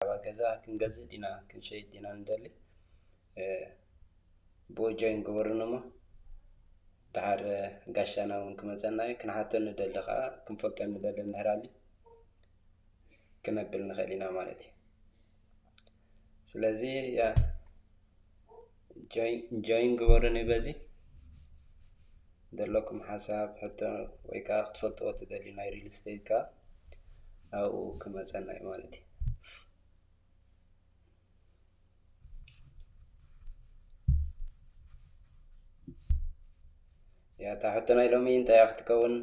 ብዛዕባ ገዛ ክንገዝእ ዲና ክንሸይጥ ዲና ንደሊ፣ ብኡ ጆይን ግበሩኒ እሞ፣ ደሓር ጋሻና እውን ክመፀና እዩ። ክንሓቶ ንደሊ ከዓ፣ ክንፈልጦ ንደሊ እንድሕር ኣልዩ፣ ክነብል ንኽእል ኢና ማለት እዩ። ስለዚ ያ፣ ጆይን ግበሩኒ። በዚ ዘለኩም ሓሳብ፣ ሕቶ ወይ ከዓ ክትፈልጥዎ ትደልዩ ናይ ሪል ስቴት ከዓ ኣብኡ ክመፀና እዩ ማለት እዩ። ያ፣ እታ ሕቶ ናይ ሎሚ እንታይ እያ ክትከውን?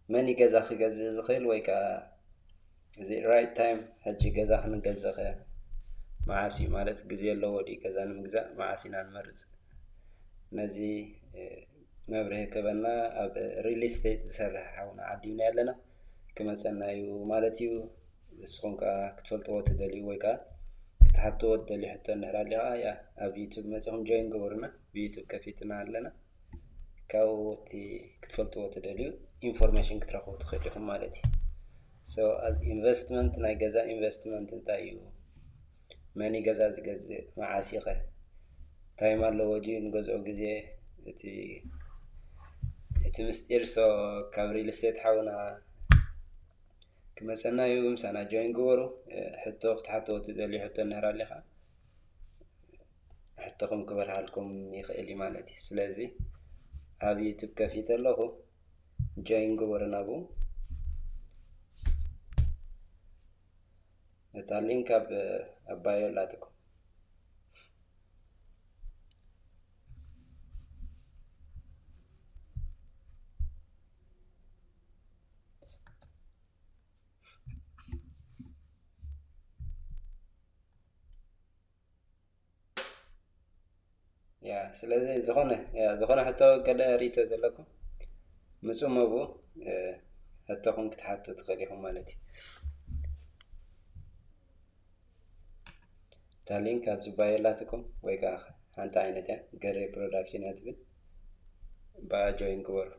መን እዩ ገዛ ክገዝእ ዝኽእል? ወይ ከዓ እዚ ራይት ታይም፣ ሕጂ ገዛ ክንገዝእ ከ መዓስ እዩ? ማለት ግዜ ኣለዎ ድዩ ገዛ ንምግዛእ? መዓስ ኢና ንመርጽ? ነዚ መብርሂ ክበና ኣብ ሪል ስቴት ዝሰርሕ ሓውና ዓዲምና ኣለና፣ ክመፀና እዩ ማለት እዩ። ንስኹም ከዓ ክትፈልጥዎ ትደልዩ ወይ ከዓ ክትሓትዎ ትደልዩ ሕቶ እንድሕር ኣሊኻ፣ ያ፣ ኣብ ዩቱብ መፂኹም ጆይን ግበሩና። ብዩቱብ ከፊትና ኣለና። ካብኡ እቲ ክትፈልጥዎ ትደልዩ ኢንፎርሜሽን ክትረኽቡ ትኽእሉ ኢኹም ማለት እዩ። So፣ as ኢንቨስትመንት፣ ናይ ገዛ ኢንቨስትመንት እንታይ እዩ? መን እዩ ገዛ ዝገዝእ? መዓስ ይኸ? ታይም ኣለዎ ድዩ ንገዝኦ ግዜ? እቲ እቲ ምስጢር። So፣ ካብ ሪል ስቴት ሓውና ክመፀና እዩ። ምሳና ጆይን ግበሩ። ሕቶ ክትሓትዎ ትደልዩ ሕቶ እንድሕር ኣሊኻ፣ ሕቶኹም ክበርሃልኩም ይኽእል እዩ ማለት እዩ። ስለዚ ኣብ ዩቱብ ከፊተ ኣለኹ፣ ጆይን ግበሩ ናብኡ። እታ ሊንክ ኣብ ኣብ ባዮ ኣላትኩም። ያ፣ ስለዚ ዝኾነ፣ ያ፣ ዝኾነ ሕቶ፣ ገለ ርእይቶ ዘለኩም ምጹ መቡ፣ እ፣ ሕቶኹም ክትሓቱ ትኽእል ኢኹም ማለት እዩ። እታ ሊንክ ኣብዚ ባዮ ኣላትኩም ወይ ከዓ ሓንቲ ዓይነት እያ፣ ገሬ ፕሮዳክሽን እያ ትብል። ብኣ ጆይን ግበሩ።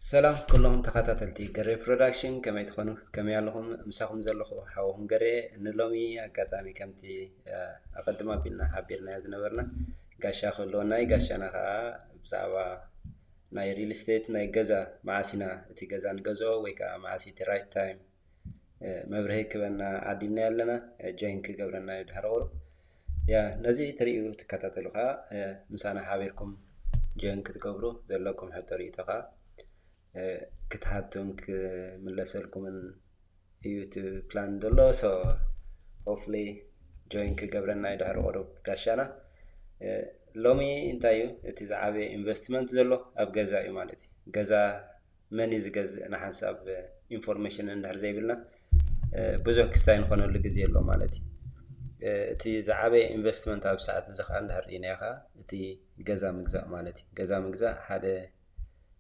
ሰላም ኩሎም ተኸታተልቲ ገሬ ፕሮዳክሽን፣ ከመይ ትኾኑ? ከመይ ኣለኹም? ምሳኹም ዘለኹ ሓወኹም ገሬ። ንሎሚ ኣጋጣሚ ከምቲ፣ እ፣ ኣቐድም ኣቢልና ሓቢርናዮ ዝነበርና፣ ጋሻ ክህልወና እዩ። ጋሻና ኸዓ ብዛዕባ ናይ ሪል ስቴት፣ ናይ ገዛ፣ መዓስ ኢና እቲ ገዛ ንገዝኦ ወይ ከዓ መዓስ እቲ ራይት ታይም፣ እ፣ መብርሂ ክበና ዓዲምና ኣለና። እ፣ ጆይን ክገብረና እዩ ድሕሪ ቁሩብ። ያ፣ ነዚ ትርእዩ ትከታተሉ ኸዓ፣ እ፣ ምሳና ሓቢርኩም ጆይን ክትገብሩ ዘለኩም ሕቶ ርእይቶ ኸዓ፣ እ፣ ክትሓቱን ክምለሰልኩምን እዩ እቲ ፕላን ዘሎ። So፣ ሆፕፉሊ ጆይን ክገብረና እዩ ድሕሪ ቁሩብ ጋሻና። እ፣ ሎሚ እንታይ እዩ እቲ ዝዓበየ ኢንቨስትመንት ዘሎ? ኣብ ገዛ እዩ ማለት እዩ። ገዛ መን እዩ ዝገዝእ ንሓንሳብ ኢንፎርሜሽን እንድሕር ዘይብልና፣ እ፣ ብዙሕ ክስታይ ንኾነሉ ግዜ ኣሎ ማለት እዩ። እ፣ እቲ ዝዓበየ ኢንቨስትመንት ኣብ ሰዓት እዚ ኸዓ እንድሕር ርኢናዮ ኸዓ እቲ ገዛ ምግዛእ ማለት እዩ። ገዛ ምግዛእ ሓደ፣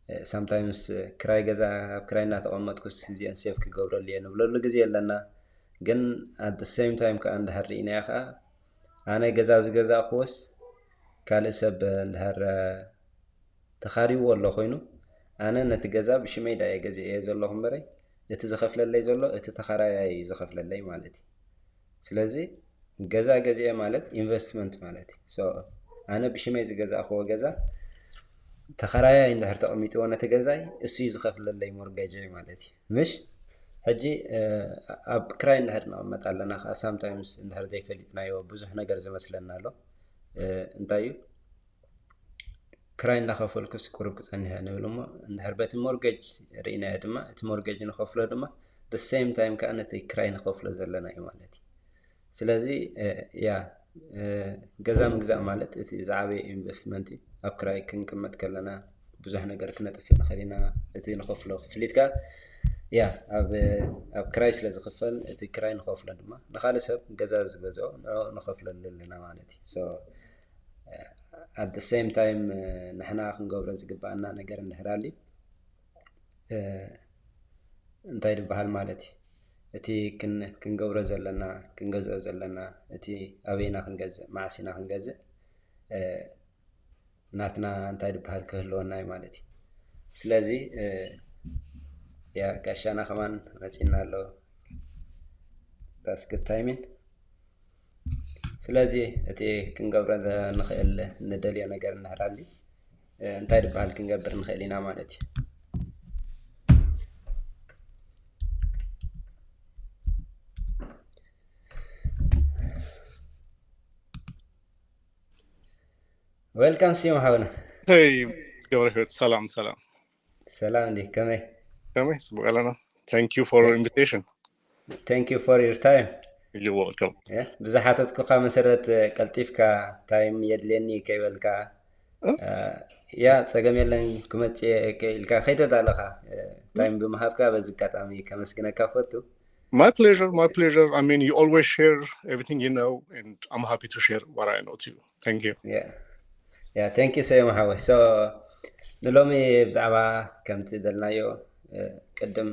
እ፣ ሳምታይምስ፣ እ፣ ክራይ ገዛ፣ ኣብ ክራይ እናተቐመጥኩስ እዚአን ሴቭ ክገብረሉ እየ ንብለሉ ግዜ ኣለና። ግን ኣት ሴም ታይም ከዓ እንድሕር ርኢናዮ ከዓ ኣነ ገዛ ዝገዛእኩዎስ ካልእ ሰብ እንድሕር፣ እ፣ ተኻሪይዎ ኣሎ ኮይኑ፣ ኣነ ነቲ ገዛ ብሽመይ ዳየ ገዚኤዮ ዘለኹ እምበረይ፣ እቲ ዝኸፍለለይ ዘሎ እቲ ተኻራያይ እዩ ዝኸፍለለይ ማለት እዩ። ስለዚ ገዛ ገዚኤ ማለት ኢንቨስትመንት ማለት እዩ። So፣ ኣነ ብሽመይ ዝገዛእክዎ ገዛ ተኻራያይ እንድሕር ተቐሚጥዎ ነቲ ገዛይ፣ እሱ እዩ ዝኸፍለለይ ሞርገጀይ ማለት እዩ። ምሽ? ሕጂ፣ እ፣ ኣብ ክራይ እንድሕር ንቕመጥ ኣለና ከዓ፣ ሳምታይምስ እንድሕር ዘይፈሊጥናዮ ብዙሕ ነገር ዝመስለና ኣሎ። እ፣ እንታይ እዩ? ክራይ እንዳኸፈልኩስ ቁሩብ ክጸንሕ እየ ንብል እሞ፣ እንድሕር በቲ ሞርገጅ ርኢናዮ ድማ፣ እቲ ሞርገጅ ንኸፍሎ ድማ፣ the same time ከዓ ነቲ ክራይ ንኸፍሎ ዘለና እዩ ማለት እዩ። ስለዚ፣ እ፣ ያ፣ እ፣ ገዛ ምግዛእ ማለት እቲ ዝዓበየ ኢንቨስትመንት እዩ። ኣብ ክራይ ክንቅመጥ ከለና ብዙሕ ነገር ክነጥፍእ ንኽእል ኢና። እቲ ንኸፍሎ ክፍሊት ከዓ፣ ያ፣ ኣብ፣ ኣብ ክራይ ስለ ዝኽፈል፣ እቲ ክራይ ንኸፍሎ ድማ፣ ንኻልእ ሰብ ገዛ ዝገዝኦ ንዕኡ ንኸፍለሉ ኣለና ማለት እዩ። So፣ at the same time፣ እ፣ ንሕና ክንገብሮ ዝግባኣና ነገር እንድሕር ኣልዩ፣ እ፣ እንታይ ዝበሃል ማለት እዩ? እቲ ክን-፣ ክንገብሮ ዘለና፣ ክንገዝኦ ዘለና፣ እቲ ኣበይና ክንገዝእ፣ መዓስ ኢና ክንገዝእ፣ እ፣ ናትና እንታይ ዝበሃል ክህልወና እዩ ማለት እዩ። ስለዚ ያ ጋሻና ከማን መፂና ኣሎ። That's good timing። ስለዚ እቲ ክንገብሮ ንኽእል እንደልዮ ነገር እንድሕር ኣሊ እንታይ ዝበሃል ክንገብር ንኽእል ኢና ማለት እዩ። Welcome ስዩም ሓውና። Hey ገብረ ህይወት፣ ሰላም ሰላም። ሰላም እንዲ ከመይ? ከመይ? ጽቡቅ ኣለና። Thank you for invitation። Thank you for your time። You're welcome። ብዝሓተትኩካ መሰረት ቀልጢፍካ ታይም የድልየኒ ከይበልካ ያ ጸገም የለን ክመጽእ ኢልካ ከይተዳለኻ ታይም ብምሃብካ በዚ ኣጋጣሚ ከመስግነካ ፈቱ። My pleasure, my pleasure. I mean, you always share everything you know, and I'm happy to share what I know too. Thank you. Yeah. Yeah, thank you so much ሓወይ። So ንሎሚ ብዛዕባ ከምቲ ደልናዮ ቅድም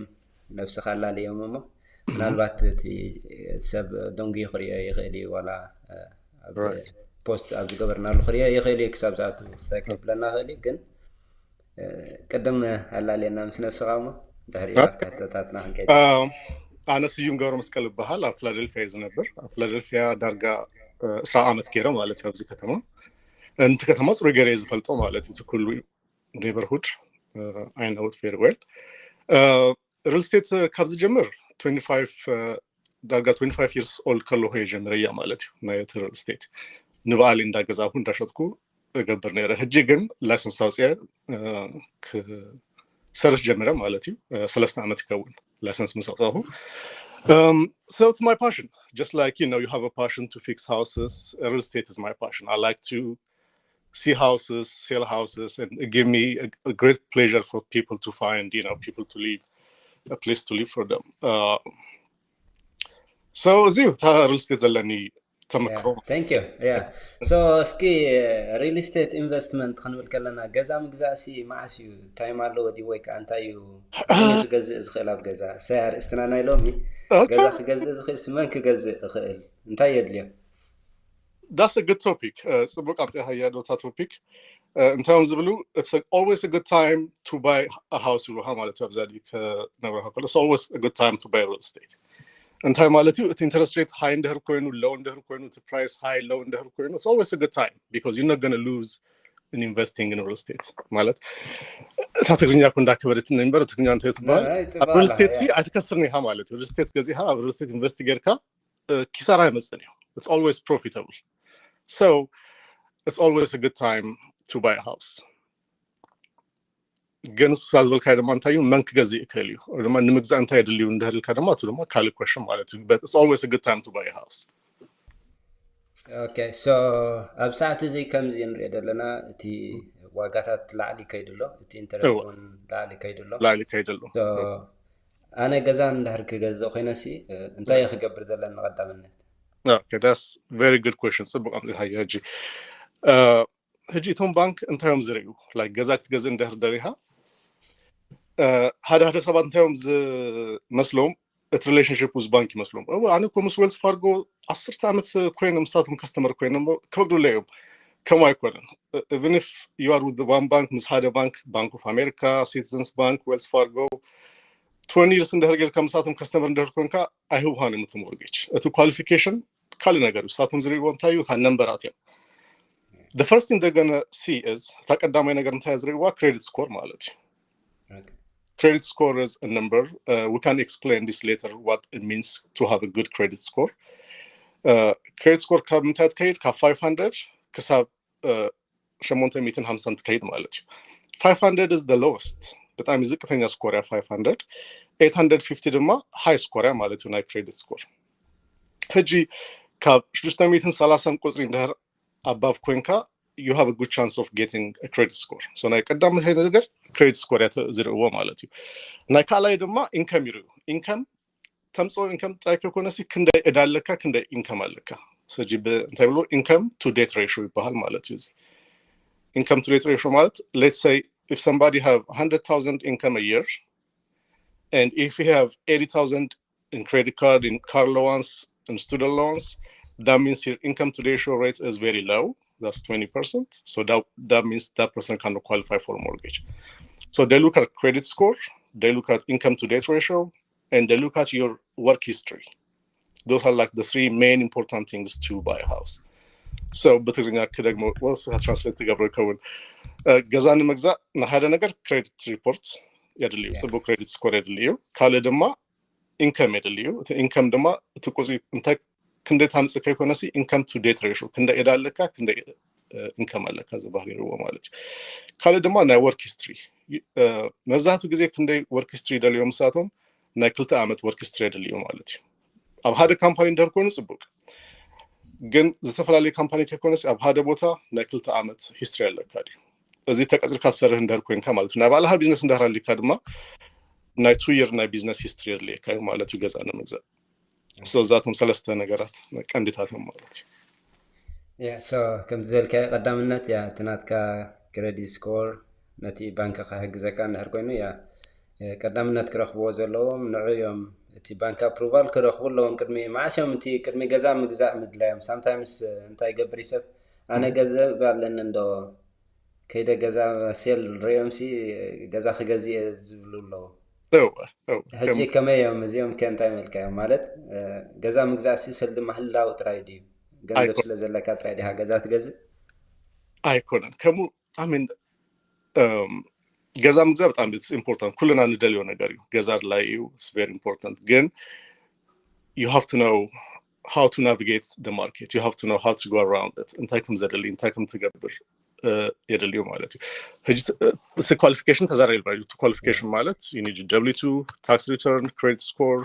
ነብስኻ ኣላለዮም እሞ ምናልባት እቲ ሰብ ደንጉዩ ክርእዮ ይኽእል እዩ ዋላ ፖስት ኣብ ዝገበርናሉ ክርእዮ ይኽእል እዩ ክሳብ ዝኣቱ ክሳይ ከብለና ክእል እዩ ግን ቅድም ኣላለየና ምስ ነብስኻ እሞ ድሕሪ ኣብቲ ሕቶታትና ክንከይድ። ኣነ ስዩም ገብረ መስቀል እበሃል። ኣብ ፊላደልፊያ እዩ ዝነብር። ኣብ ፊላደልፊያ ዳርጋ እስራ ዓመት ገይረ ማለት እዩ ኣብዚ ከተማ። እንቲ ከተማ ፅሩይ ገይረ እየ ዝፈልጦ ማለት እዩ። እቲ ኩሉ neighborhood I know it very well። Real estate ካብ ዝጀምር twenty five ዳርጋ twenty five years old ከለኹ እየ ጀምረያ ማለት እዩ። ናይ እቲ real estate ንባዕሊ እንዳገዛኹ እንዳሸጥኩ እገብር ነይረ። ሕጂ ግን ላይሰንስ ኣውፅአ ክሰርሕ ጀምረ ማለት እዩ። ሰለስተ ዓመት ይከውን ላይሰንስ ምስ ኣውፃኹ። Um, so it's my passion. Just like you know, you have a passion to fix houses. Real estate is my passion. I like to see houses, sell houses, and it give me a, a great pleasure for people to find, you know, people to live, a place to live for them. Uh, so እዚዩ እታ real estate ዘለኒ ተመክሮ። Thank you. Yeah. So እስኪ real estate investment ክንብል ከለና ገዛ ምግዛእ ሲ መዓስ እዩ? ታይም ኣለዎ ድዩ ወይ ከዓ እንታይ እዩ? መን እዩ ክገዝእ ዝኽእል ኣብ ገዛ? እሰይ ኣርእስትና ናይ ሎሚ Okay. ገዛ ክገዝእ ዝኽእል ሲ መን ክገዝእ ይኽእል? እንታይ የድልዮ? That's a good topic. Uh, ጽቡቅ ኣምጽእካያ ዶ እታ topic። Uh, እንታይ እዮም ዝብሉ? It's a, always a good time to buy a house ይብሉካ ማለት እዩ። ኣብዛ ድዩ ክነግረካ ከሎ it's always a good time to buy real estate። እንታይ ማለት እዩ? እቲ interest rate high እንድህር ኮይኑ፣ low እንድህር ኮይኑ፣ እቲ price high low እንድህር ኮይኑ it's always a good time because you're not gonna lose in investing in real estate ማለት እታ ትግርኛ እኮ እንዳከበደት ነበር። ትግርኛ እንታይ ትበሃል? አይ፣ ኣብ ጽባላ፣ real estate ሲ ያ። ኣይትከስርን ኢኻ ማለት እዩ። Real estate ገዚእኻ ኣብ real estate invest ጌርካ እ፣ ኪሳራ ኣይመጽእን እዩ። It's always profitable. So it's always a good time to buy a house. ግን ንስኻ ዝበልካዮ ድማ እንታይ እዩ፣ መን ክገዝእ ይኽእል እዩ፣ ወይ ድማ ንምግዛእ እንታይ የድልዩ እንድህር ኢልካ ድማ፣ እቲ ድማ ካልእ question ማለት እዩ። But it's always a good time to buy a house. Okay, so ኣብ ሰዓት እዚ ከምዚ ንሪኦ ዘለና እቲ ዋጋታት ላዕሊ ከይዱ ኣሎ፣ እቲ ኢንተረስት እውን ላዕሊ ከይዱ ኣሎ። ላዕሊ ከይዱ ኣሎ። So ኣነ ገዛ እንድሕር ክገዝእ ኮይነ ሲ እንታይ እየ ክገብር ዘለኒ ቀዳምነት? Okay, that's very good question. ጽቡቅ ኣምጺእካዮ። ሕጂ እ፣ ሕጂ እቶም ባንክ እንታይ እዮም ዝርእዩ? Like ገዛ ክትገዝእ እንድሕር ደሊኻ እ፣ ሓደ ሓደ ሰባት እንታይ እዮም ዝመስሎም? እቲ relationship with ባንክ ይመስሎም። እወ፣ ኣነ እኮ ምስ Wells Fargo ዓሰርተ ዓመት ኮይነ፣ ምሳቶም ከስተመር ኮይነ እሞ ክፈቅዱለይ እዮም። ከምኡ ኣይኮነን። Even if you are with the one bank፣ ምስ ሓደ ባንክ፣ Bank of America፣ Citizens Bank፣ Wells Fargo፣ twenty years እንድሕር ጌርካ ምሳቶም ከስተመር እንድሕር ኮንካ ኣይህብሃን እዮም እቲ ሞርጌጅ። እቲ qualification ካልእ ነገር እዩ። ንሳቶም ዝርእይዎ እንታይ እዩ? እታ ነምበራት እዮም። The first thing they're gonna see is፣ እታ ቀዳማይ ነገር እንታይ ዝርእይዋ? Credit score ማለት እዩ። Credit score is a number. Uh, we can explain this later, what it means to have a good credit score. Uh, credit score ካብ ምንታይ ትከይድ? ካብ five hundred ክሳብ ሸሞንተ ሚእትን ሓምሳን ትከይድ ማለት እዩ። Five hundred is the lowest፣ ብጣዕሚ ዝቅተኛ ስኮር እያ five hundred። Eight hundred fifty ድማ high score እያ ማለት እዩ ናይ credit score። ሕጂ ካብ ሽዱሽተ ሚእትን ሰላሳን ቁፅሪ እንድሕር above ኮይንካ you have a good chance of getting a credit score። So ናይ ቀዳመታይ ነገር credit score እያ ዝርእዎ ማለት እዩ። ናይ ካልኣይ ድማ income ይርእዩ። Income ተምፅኦ income ጥራይ ከይኮነሲ ክንደይ ዕዳ ኣለካ፣ ክንደይ income ኣለካ። ሕጂ እንታይ ብሎ income to debt ratio ይበሃል ማለት እዩ። Income to debt ratio ማለት let's say if somebody have hundred thousand income a year and if you have eighty thousand in credit card, in car allowance, in student loans, that means your income to debt ratio rate is very low. that's twenty percent. So that, that means that person cannot qualify for mortgage. So they look at credit score, they look at income to debt ratio, and they look at your work history. Those are like the three main important things to buy a house. So ብትግርኛ ክደግሞ ወስ ትራንስሌት ትገብሮ ይከውን። ገዛ ንምግዛእ ንሓደ ነገር ክሬዲት ሪፖርት የድልዩ፣ ጽቡቅ ክሬዲት ስኮር የድልዩ። ካልእ ድማ ኢንከም የድልዩ። እቲ ኢንከም ድማ እቲ ቁፅሪ እንታይ ክንደይ ታምፅእ ከይኮነሲ income to debt ratio ክንደይ ዕዳ ኣለካ፣ ክንደይ ኢንከም ኣለካ ዝበሃል ይርዎ ማለት እዩ። ካልእ ድማ ናይ ወርክ ሂስትሪ፣ መብዛሕትኡ ግዜ ክንደይ ወርክ ሂስትሪ ደልዮም ንሳቶም ናይ ክልተ ዓመት ወርክ ሂስትሪ የድልዩ ማለት እዩ። ኣብ ሓደ ካምፓኒ እንድሕር ኮይኑ ፅቡቅ፣ ግን ዝተፈላለዩ ካምፓኒ ከይኮነሲ ኣብ ሓደ ቦታ ናይ ክልተ ዓመት ሂስትሪ ኣለካ ድዩ? እዚ ተቀፂርካ ትሰርሕ እንድሕር ኮይንካ ማለት እዩ። ናይ ባዕልካ ቢዝነስ እንድሕር ኣሊካ ድማ ናይ ቱ ይር ናይ ቢዝነስ ሂስትሪ የድልየካ እዩ ማለት እዩ ገዛ ንምግዛእ። So እዛቶም ሰለስተ ነገራት ቀንዲታት እዮም ማለት እዩ። ያ ሶ ከምቲ ዘልካዮ ቀዳምነት ያ እቲ ናትካ ክሬዲት ስኮር ነቲ ባንክ ክሕግዘካ እንድሕር ኮይኑ ያ ቀዳምነት ክረኽብዎ ዘለዎም ንዑ እዮም። እቲ ባንክ ኣፕሩቫል ክረኽቡ ኣለዎም። ቅድሚ መዓስ እዮም እቲ ቅድሚ ገዛ ምግዛእ ምድላዮም? ሳምታይምስ እንታይ ይገብር እዩ ሰብ ኣነ ገንዘብ ኣለኒ እንዶ ከይደ ገዛ ሴል ሪኦም ሲ ገዛ ክገዝእ እየ ዝብሉ ኣለዉ። እወ፣ እወ። ሕጂ ከመይ እዮም እዚኦም ከ እንታይ መልካ እዮም ማለት ገዛ ምግዛእ ሲ ስለ ምህላው ጥራይ ድዩ? ገንዘብ ስለ ዘለካ ጥራይ ዲኻ ገዛ ትገዝእ? ኣይኮነን ከምኡ። I mean ገዛ ምግዛእ በጣም ኢምፖርታንት፣ ኩልና ንደልዮ ነገር እዩ። ገዛ ድላይ እዩ፣ it's very important። ግን you have to know how to navigate the market, you have to know how to go around it፣ እንታይ ከም ዘደሊ፣ እንታይ ከም ትገብር የድልዩ ማለት እዩ። ሕጂ እቲ ኳሊፊኬሽን ተዛሪብና እዩ። እቲ ኳሊፊኬሽን ማለት you need W two, tax return, credit score,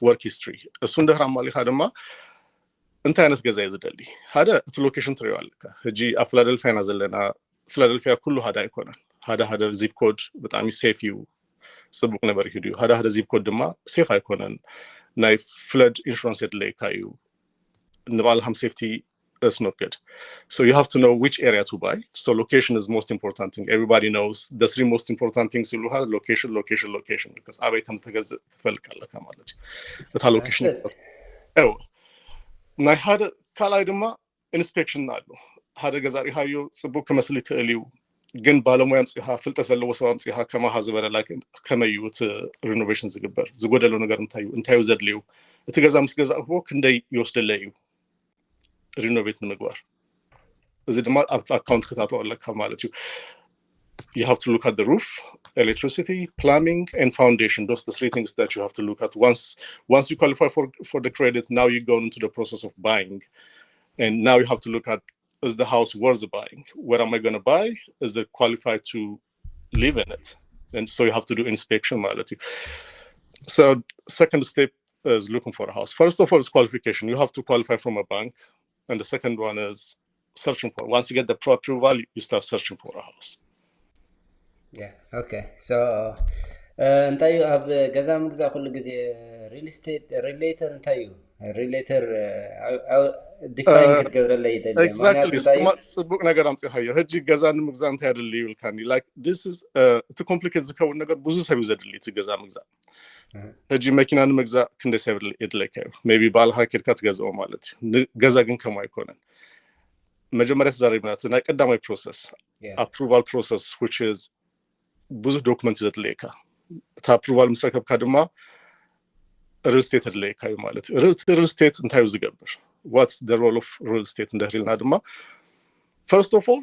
work history። እሱ እንድሕር ኣማሊኻ ድማ እንታይ ዓይነት ገዛ እዩ ዝደሊ? ሓደ እቲ ሎኬሽን ትሪኦ ኣለካ። ሕጂ ኣብ ፊላደልፊያ ኢና ዘለና። ፊላደልፊያ ኩሉ ሓደ ኣይኮነን። ሓደ ሓደ ዚፕ ኮድ ብጣዕሚ ሴፍ እዩ፣ ፅቡቅ ነገር ይሂዱ እዩ። ሓደ ሓደ ዚፕ ኮድ ድማ ሴፍ ኣይኮነን። ናይ ፍለድ ኢንሹራንስ የድለየካ እዩ። ንባዕልኻም ሴፍቲ it's not good. So you have to know which area to buy. So location is most important thing. Everybody knows the three most important things ይብሉካ፣ location, location, location። Because ኣበይ ከም ዝተገዝእ ክትፈልጥ ኣለካ ማለት እዩ። እታ ሎኬሽን ናይ ሓደ ካልኣይ ድማ ኢንስፔክሽን ኣሎ። ሓደ ገዛ ሪሃዮ ፅቡቅ ክመስል ይክእል እዩ፣ ግን ባለሙያ ኣምፂኻ፣ ፍልጠት ዘለዎ ሰብ ኣምፂኻ፣ ከማኻ ዝበለ ላይክ ከመይ እዩ እቲ ሪኖቬሽን ዝግበር፣ ዝጎደሎ ነገር እንታይ እዩ፣ እንታይ እዩ ዘድልዩ፣ እቲ ገዛ ምስ ገዛእክዎ ክንደይ ይወስደለይ እዩ ሪኖቬት ንምግባር። እዚ ድማ ኣብቲ ኣካውንት ክታተው ኣለካ ማለት እዩ። You have to look at the roof, electricity, plumbing, and foundation. Those are the three things that you have to look at. Once once you qualify for for the credit, now you go into the process of buying, and now you have to look at, is the house worth buying? What am I going to buy? Is it qualified to live in it? And so you have to do inspection ማለት እዩ። So second step is looking for a house. First of all, is qualification. You have to qualify from a bank, and the second one is searching for. Once you get the pro approval, you start searching for a house. Yeah, okay. So እንታይ እዩ ኣብ ገዛ ምግዛእ ኩሉ ግዜ ሪል ስቴት ሪሌተር እንታይ እዩ? ሪሌተር ዲፋይን ክትገብረለይ ይደሊ። Exactly. ጽቡቅ ነገር ኣምጽኻዮ። ሕጂ ገዛ ንምግዛእ እንታይ ኣድሊ ይብልካኒ? Like this is እቲ ኮምፕሊኬት ዝከውን ነገር ብዙ ሰብ እዩ ዘድሊ እቲ ገዛ ምግዛእ። ሕጂ መኪና ንምግዛእ ክንደይ ሰብ የድለካ እዩ? ሜቢ ባልካ ኬድካ ትገዝኦ ማለት እዩ። ገዛ ግን ከምኡ ኣይኮነን። መጀመርያ ተዛሪብና እቲ ናይ ቀዳማይ ፕሮሰስ ኣፕሩቫል ፕሮሰስ which is ብዙሕ ዶክመንት ዘድለየካ። እቲ ኣፕሩቫል ምስ ረከብካ ድማ ሪል ስቴት ኣድለየካ እዩ ማለት እዩ። ሪል ስቴት እንታይ እዩ ዝገብር? What's the role of real estate እንድሕር ኢልና ድማ first of all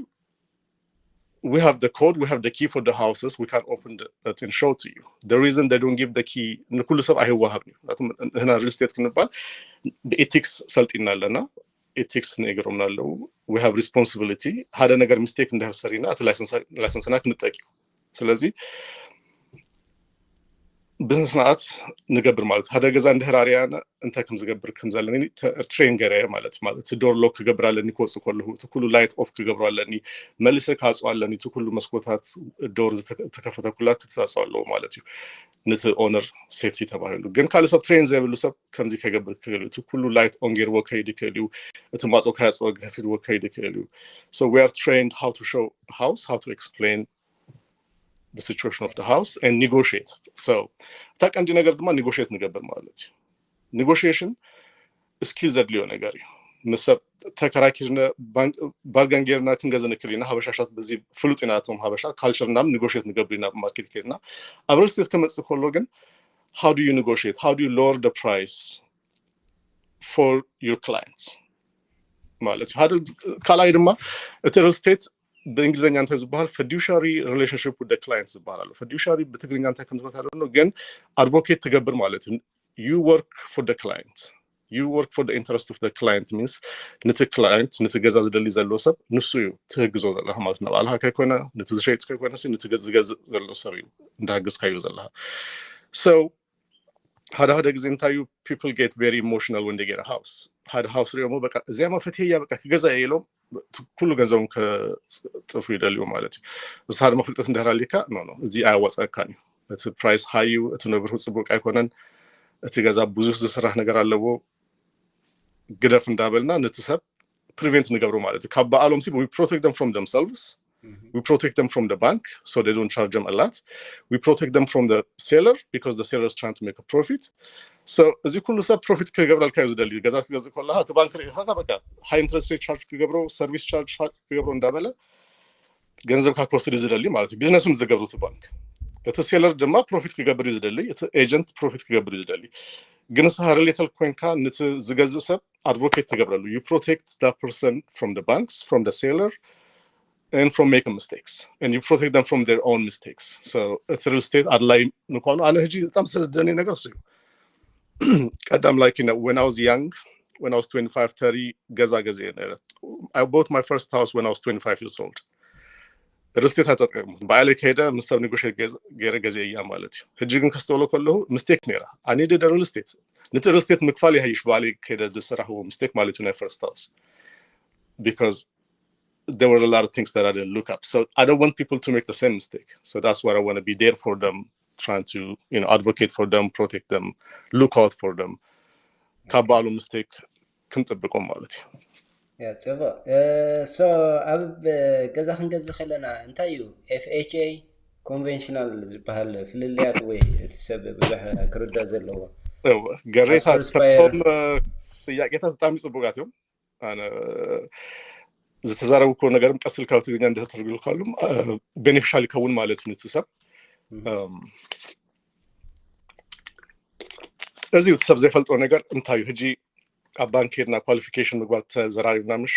we have the code, we have the key for the houses, we can open the, it and show to you. The reason they don't give the key ንኩሉ ሰብ ኣይወሃብን እዩ። ንሕና ሪል ስቴት ክንባል ብኤቲክስ ሰልጢና ኣለና። ኤቲክስ ነግሮምና ኣለዉ። We have responsibility። ሓደ ነገር ሚስቴክ እንድሕር ሰሪና እቲ ላይሰንስና ክንጠቅ እዩ። ስለዚ ብስነ ስርዓት ንገብር ማለት ሓደ ገዛ እንድሕር ኣርያና እንታይ ከም ዝገብር ከም ዘለኒ ትሬን ገረ ማለት ማለት እቲ ዶር ሎክ ክገብር ኣለኒ ክወፅእ ከለኹ እቲ ኩሉ ላይት ኦፍ ክገብሮ ኣለኒ፣ መሊሰ ክዓፅዎ ኣለኒ፣ እቲ ኩሉ መስኮታት ዶር ዝተከፈተ ኩላ ክትፃፅኦ ኣለዎ ማለት እዩ። ነቲ ኦነር ሴፍቲ ተባሂሉ ግን ካልእ ሰብ ትሬን ዘይብሉ ሰብ ከምዚ ከገብር ክእል እዩ። እቲ ኩሉ ላይት ኦን ገይርዎ ከይድ ይክእል እዩ። እቲ ማፅኦ ከያፅዎ ከፊትዎ ከይድ ይክእል እዩ። So we are trained how to show house, how to explain the situation of the house and negotiate. So እታ ቀንዲ ነገር ድማ ኔጎሽት ንገብር ማለት እዩ። ኔጎሽሽን ስኪል ዘድልዮ ነገር እዩ። ምስ ሰብ ተከራኪርና ባርጋን ጌርና ክንገዘ ንክእል ኢና። ሀበሻሻት በዚ ፍሉጥ ኢና። እቶም ሀበሻ ካልቸር ናም ኒጎሽት ንገብር ኢና ብማርኬት ኬድና። ኣብ ሪል ስቴት ከመፅእ ከሎ ግን how do you negotiate? How do you lower the price for your clients? ማለት ሓደ ካልኣይ ድማ እቲ ሪል ስቴት ብእንግሊዝኛ እንታይ ዝበሃል fiduciary relationship with client ዝበሃል ኣሎ። Fiduciary ብትግርኛ እንታይ ከም ዝበሃል ግን advocate ትገብር ማለት እዩ። You work for the client. You work for the interest of the client means ነቲ client ነቲ ገዛ ዝደሊ ዘሎ ሰብ ንሱ እዩ ትህግዞ ዘለካ ማለት ነው። ባዕልካ ከይኮነ ነቲ ዝሸይጥ ከይኮነ ነቲ ዝገዝእ ዘሎ ሰብ እዩ እንዳገዝካዮ ዘለካ። So ሓደ ሓደ ግዜ እንታይ እዩ people get very emotional when they get a house። ሓደ house ሪኦሞ በቃ እዚኣ ፈትየያ በቃ ክገዛ እየ ኢሎም ኩሉ ገንዘቦም ከጥፉ ይደልዩ ማለት እዩ። ንስኻ ድማ ፍልጠት እንድሕር ኣሊካ ኖ ኖ እዚ ኣያዋፀካን እዩ። እቲ price high እዩ፣ እቲ ንብርሁ ፅቡቅ ኣይኮነን፣ እቲ ገዛ ብዙሕ ዝስራሕ ነገር ኣለዎ፣ ግደፍ እንዳበልና ነቲ ሰብ prevent ንገብሮ ማለት እዩ። ካብ በዓሎም ሲ we protect them from themselves, we protect them from the bank so they don't charge them a lot, we protect them from the seller because the seller is trying to make a profit. So እዚ ኩሉ ሰብ profit ክገብረልካ እዩ ዝደሊ። ገዛ ክገዝእ ከለካ እቲ ባንክ ርኢካ በቃ high interest rate charge ክገብሮ፣ service charge ክገብሮ እንዳበለ ገንዘብካ ክወስድ እዩ ዝደሊ ማለት እዩ። ቢዝነሱም ዝገብሩ እቲ ባንክ፣ እቲ seller ድማ profit ክገብር እዩ ዝደሊ፣ እቲ agent profit ክገብር እዩ ዝደሊ። ግን ንስኻ related ኮይንካ ነቲ ዝገዝእ ሰብ advocate ትገብረሉ። You protect that person from the banks, from the seller, and from making mistakes, and you protect them from their own mistakes. So እቲ real estate ኣድላይ ምኳኑ ኣነ ሕጂ በጣም ስለደኒ ነገር እሱ እዩ። ቀዳም like you know, when I was young, when I was twenty-five, thirty ገዛ ገዜ ነረ። I bought my first house when I was twenty-five years old. Real estate ኣይተጠቀምኩት። ባዕለይ ከይደ ምስ ሰብ negotiate ገይረ ገዜ እያ ማለት እዩ። ሕጂ ግን ከስተውሎ ከለሁ mistake ነይራ። I needed real estate። ነቲ real estate ምክፋል ይሃይሽ ባዕለይ ከይደ ዝሰራሕዎ mistake ማለት እዩ ናይ first house. Because there were a lot of things that I didn't look up. So I don't want people to make the same mistake. So that's what I want to be there for them, trying to, you know, advocate for them, protect them, look out for them. ካብ ባዕሉ mistake ክንጥብቆም ማለት እዩ። ያ ጽቡቅ። So ኣብ ገዛ ክንገዝእ ከለና እንታይ እዩ FHA conventional ዝበሃል ፍልልያት ወይ እቲ ሰብ ብዙሕ ክርዳእ ዘለዎ? ገሬታ፣ እቶም ጥያቄታት ብጣዕሚ ጽቡቃት እዮም። ኣነ ዝተዛረብኩ ነገርም ቀስ ኢልካ ትግርኛ እንደተተርጉልካሉም beneficial ይከውን ማለት እዩ ንቲ ሰብ። እዚ እቲ ሰብ ዘይፈልጦ ነገር እንታይ እዩ? ሕጂ ኣብ ባንክ ሄድና qualification ምግባር ተዘራሪብና ምሽ?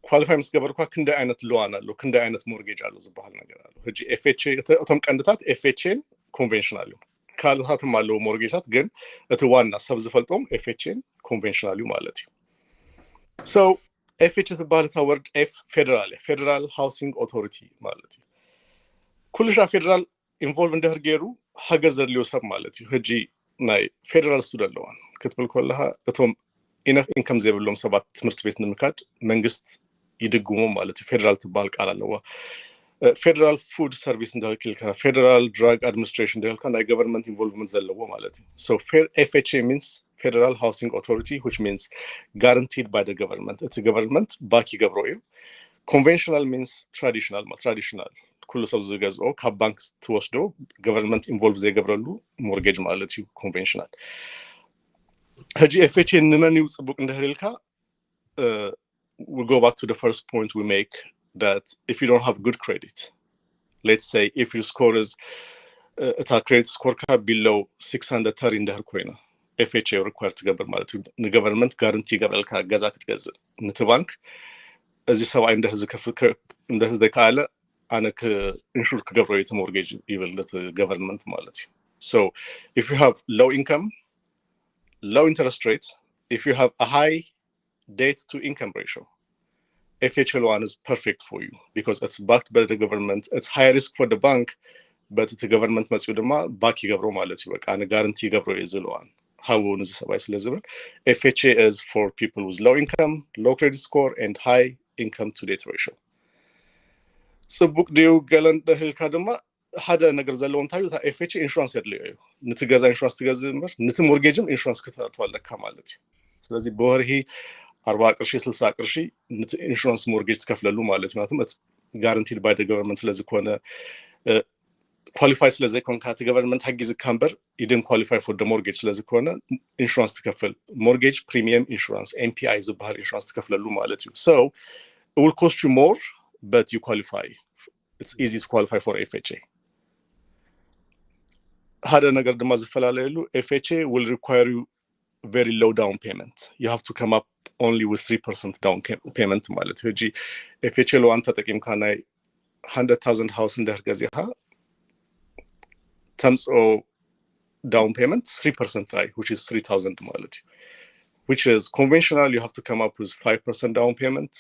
Qualify ምስ ገበርኳ ክንደይ ዓይነት loan ኣሎ፣ ክንደይ ዓይነት mortgage ኣሎ ዝበሃል ነገር ኣሎ። ሕጂ FHA እቶም ቀንድታት FHA conventional እዩ። ካልኦታትም ኣለዉ mortgageታት፣ ግን እቲ ዋና ሰብ ዝፈልጦም FHA conventional እዩ ማለት እዩ። So FHA ዝበሃል እታ word F federal፣ Federal Housing Authority ማለት እዩ። ኩሉ ሻ federal involve እንድሕር ገይሩ ሓገዝ ዘድልዮ ሰብ ማለት እዩ። ሕጂ ናይ federal student loan ክትብል ከለካ እቶም enough income ዘይብሎም ሰባት ትምህርቲ ቤት ንምካድ መንግስት ይድግሞም ማለት እዩ። Federal ትበሃል ቃል ኣለዋ። Federal Food Service እንድሕር ኢልካ፣ Federal Drug Administration እንድሕር ኢልካ ናይ government involvement ዘለዎ ማለት እዩ። So FHA means Federal Housing Authority, which means guaranteed by the government። እቲ government back ይገብሮ እዩ። Conventional means traditional፣ traditional ኩሉ ሰብ ዝገዝኦ ካብ ባንክ ትወስዶ፣ government involve ዘይገብረሉ mortgage ማለት እዩ conventional። ሕጂ FHA ንመን እዩ ጽቡቅ እንድሕር ኢልካ፣ we go back to the first point we make, that if you don't have good credit, let's say if your score is እታ credit score ካ below six hundred thirty እንድሕር ኮይና FHA require ትገብር ማለት እዩ። ን government guarantee ይገብረልካ ገዛ ክትገዝእ። ንቲ ባንክ እዚ ሰብኣይ እንድሕር ዝከፍል እንድሕር ዘይከኣለ ኣነ insure ክገብሮ እቲ mortgage ይብል እቲ government ማለት እዩ። So if you have low income, low interest rates, if you have a high debt to income ratio, FHA loan is perfect for you because it's backed by the government. It's high risk for the bank, but እቲ government መፅኡ ድማ back ይገብሮ ማለት እዩ። በቃ ኣነ guarantee ይገብሮ እዩ እዚ loan ሃቡ ንዚ ሰብኣይ ስለ ዝብል FHA is for people with low income, low credit score and high income to debt ratio። ጽቡቅ ድዩ ገለ እንድሕር ኢልካ ድማ ሓደ ነገር ዘለዎ እንታይ እዩ፣ FHA insurance የድልዮ እዩ። ንቲ ገዛ insurance ትገዝእ እምበር ንቲ mortgage ም insurance ክተእትዋ ኣለካ ማለት እዩ። ስለዚ ብወርሂ ኣርባ ቅርሺ ስልሳ ቅርሺ ንቲ insurance mortgage ትከፍለሉ ማለት እዩ። ምክንያቱም guaranteed by the government ስለዝኮነ qualify ስለ ዘይኮንካ እቲ government ሓጊዝካ እምበር you didn't qualify for the mortgage ስለ ዝኾነ insurance ትከፍል። Mortgage premium insurance M P I ዝበሃል insurance ትከፍለሉ ማለት እዩ። So it will cost you more, but you qualify. It's easy to qualify for F H A. ሓደ ነገር ድማ ዝፈላለየሉ, F H A will require you very low down payment. You have to come up only with three percent down payment ማለት እዩ። ሕጂ F H A loan ተጠቂምካ ናይ hundred thousand house እንድሕር ገዚኻ ተምፅኦ down payment three percent ጥራይ, which is three thousand ማለት እዩ። Which is conventional, you have to come up with five percent down payment.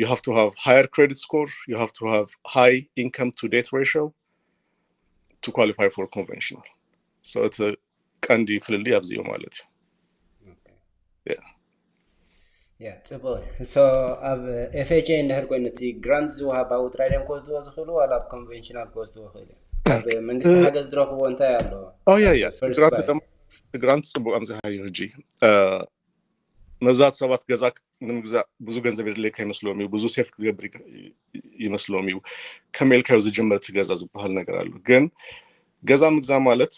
You have to have higher credit score. You have to have high income to debt ratio to qualify for conventional. So እቲ ቀንዲ ፍልልይ ኣብዚ እዩ ማለት እዩ። Yeah. Yeah, ጽቡቅ። So ኣብ F H A እንድሕር ኮይኑ እቲ grant ዝወሃብ ኣብኡ ጥራይ ድዮም ክወስድዎ ዝኽእሉ ዋላ ኣብ conventional ክወስድዎ ይኽእሉ እዮም? ኣብ መንግስቲ ሓገዝ ዝረኽብዎ እንታይ ኣሎ? Oh yeah, yeah. Grant ጽቡቅ ኣምጽሓዮ። ሕጂ መብዛሕትኡ ሰባት ገዛ ንምግዛእ ብዙ ገንዘብ የድልየካ ይመስሎም እዩ፣ ብዙ save ክገብር ይመስሎም እዩ። ከመይ ኢልካዮ ዝጅምር እቲ ገዛ ዝበሃል ነገር ኣሎ። ግን ገዛ ምግዛእ ማለት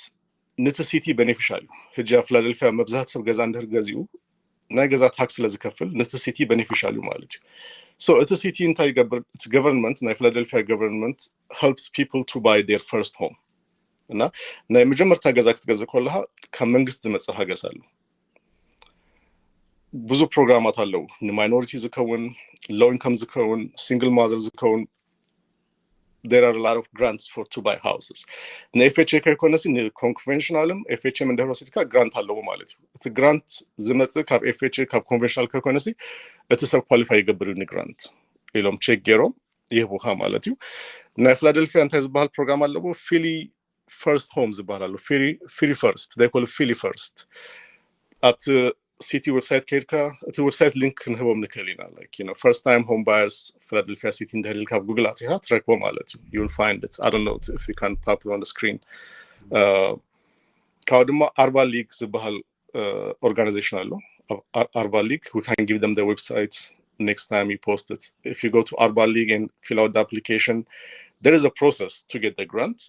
ነቲ city beneficial እዩ። ሕጂ ኣብ ፊላደልፊያ መብዛሕትኡ ሰብ ገዛ እንድሕር ገዚኡ ናይ ገዛ tax ስለ ዝከፍል ነቲ city beneficial እዩ ማለት እዩ። So እቲ city እንታይ ይገብር? እቲ government፣ ናይ ፊላደልፊያ government helps people to buy their first home እና ናይ መጀመርታ ገዛ ክትገዝእ ከለኻ ካብ መንግስቲ ዝመፅእ ሓገዝ ኣሎ። ብዙ ፕሮግራማት ኣለዉ፣ ን minority ዝከውን፣ low income ዝከውን፣ single mother ዝከውን። There are a lot of grants for to buy houses. ን F H A ከይኮነሲ ን conventional ም F H A ም እንድሕር ወሲድካ grant ኣለዎ ማለት እዩ። እቲ grant ዝመፅእ ካብ F H A ካብ conventional ከይኮነሲ እቲ ሰብ qualify ይገብር እዩ ን grant ኢሎም check ገይሮም ይህቡኻ ማለት እዩ። ናይ ፊላደልፊያ እንታይ ዝበሃል ፕሮግራም ኣለዎ? Philly First Home ዝበሃል ኣሎ። Philly First፣ they call Philly First። ኣብቲ city website ከይድካ እቲ website link ክንህቦም ንክእል ኢና። Like, you know, first time home buyers Philadelphia city እንድሕር ኢልካ ኣብ Google ኣቲኻ ትረክቦ ማለት እዩ። You will find it. I don't know if you can pop it on the screen. ካብኡ ድማ Urban League ዝበሃል organization ኣሎ። Urban League, we can give them the website next time you post it. If you go to Urban League and fill out the application, there is a process to get the grant.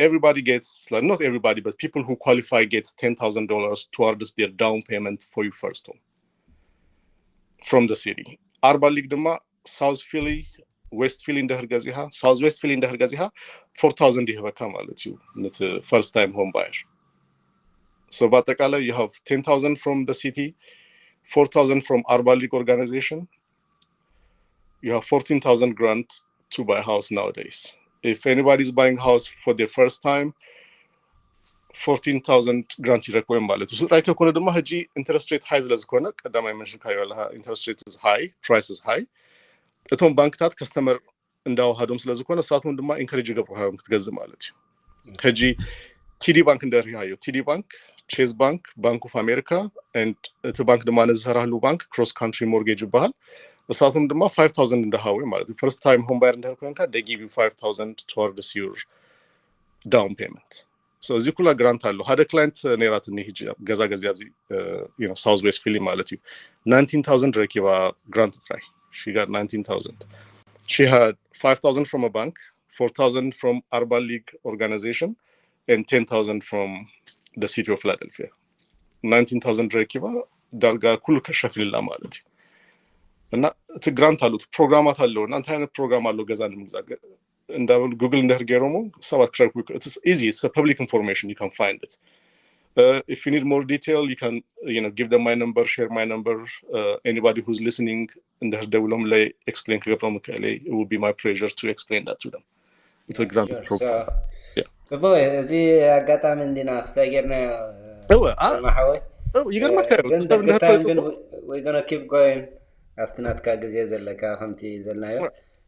Everybody gets, like, not everybody, but people who qualify gets ten thousand dollars towards their down payment for your first home from the city. Urban League ድማ South Philly፣ West Philly እንድሕር ገዚኻ፣ South West Philly እንድሕር ገዚኻ four thousand ይህበካ ማለት እዩ ነቲ first time home buyer። So በአጠቃላይ you have ten thousand from the city, four thousand from Urban League organization, you have fourteen thousand grant to buy house nowadays. If anybody is buying house for the first time, fourteen thousand grant ይረክቡ እዮም ማለት እዩ። እሱ ጥራይ ከይኮነ ድማ ሕጂ interest rate high ስለ ዝኾነ ቀዳማይ mention ካዮ ኣለካ፣ interest rate is high, price is high። እቶም ባንክታት customer እንዳወሃዶም ስለ ዝኾነ ንሳቶም ድማ encourage ይገብሩካ እዮም ክትገዝእ ማለት እዩ። ሕጂ TD Bank እንድሕር ሪኢኻዮ፣ TD Bank፣ Chase Bank፣ Bank of America፣ and እቲ ባንክ ድማ ነዝሰራህሉ ባንክ Cross Country Mortgage ይበሃል። እሳቶም ድማ five thousand እንዳሃቡ ማለት እዩ። First time home buyer እንድሕር ኮይንካ they give you five thousand towards your down payment. So እዚ ኩላ grant ኣሎ። ሓደ client ነይራትኒ ሕጂ ገዛ ገዚኣ ኣብዚ South West Philly ማለት እዩ። Nineteen thousand ረኪባ grant ጥራይ። She got nineteen thousand. She had five thousand from a bank, four thousand from Urban League organization, and ten thousand from the city of Philadelphia. Nineteen thousand ረኪባ ዳርጋ ኩሉ ከሸፊንላ ማለት እዩ። እና እቲ grant ኣሎ፣ እቲ ፕሮግራማት ኣለዉ። እና እንታይ ዓይነት ፕሮግራም ኣሎ ገዛ ንምግዛእ እንዳበሉ Google እንድሕር ገይሮሞ ሰባት ክረክቡ፣ it's easy, it's a public information, you can find it. If you need more detail, you can, you know, give them my number, share my number. Anybody who's listening እንድሕር ደዊሎምለይ explain ክገብሮም ይክእል እየ። It would be my pleasure to explain that to them. It's a grant program. ጽቡቅ። እዚ ኣጋጣሚ እንዲና ክስታይ ጌርናዮ ማሓወይ። ይገርመካ ግን we gonna keep going። ኣብቲ ናትካ ግዜ ዘለካ ከምቲ ዘልናዮ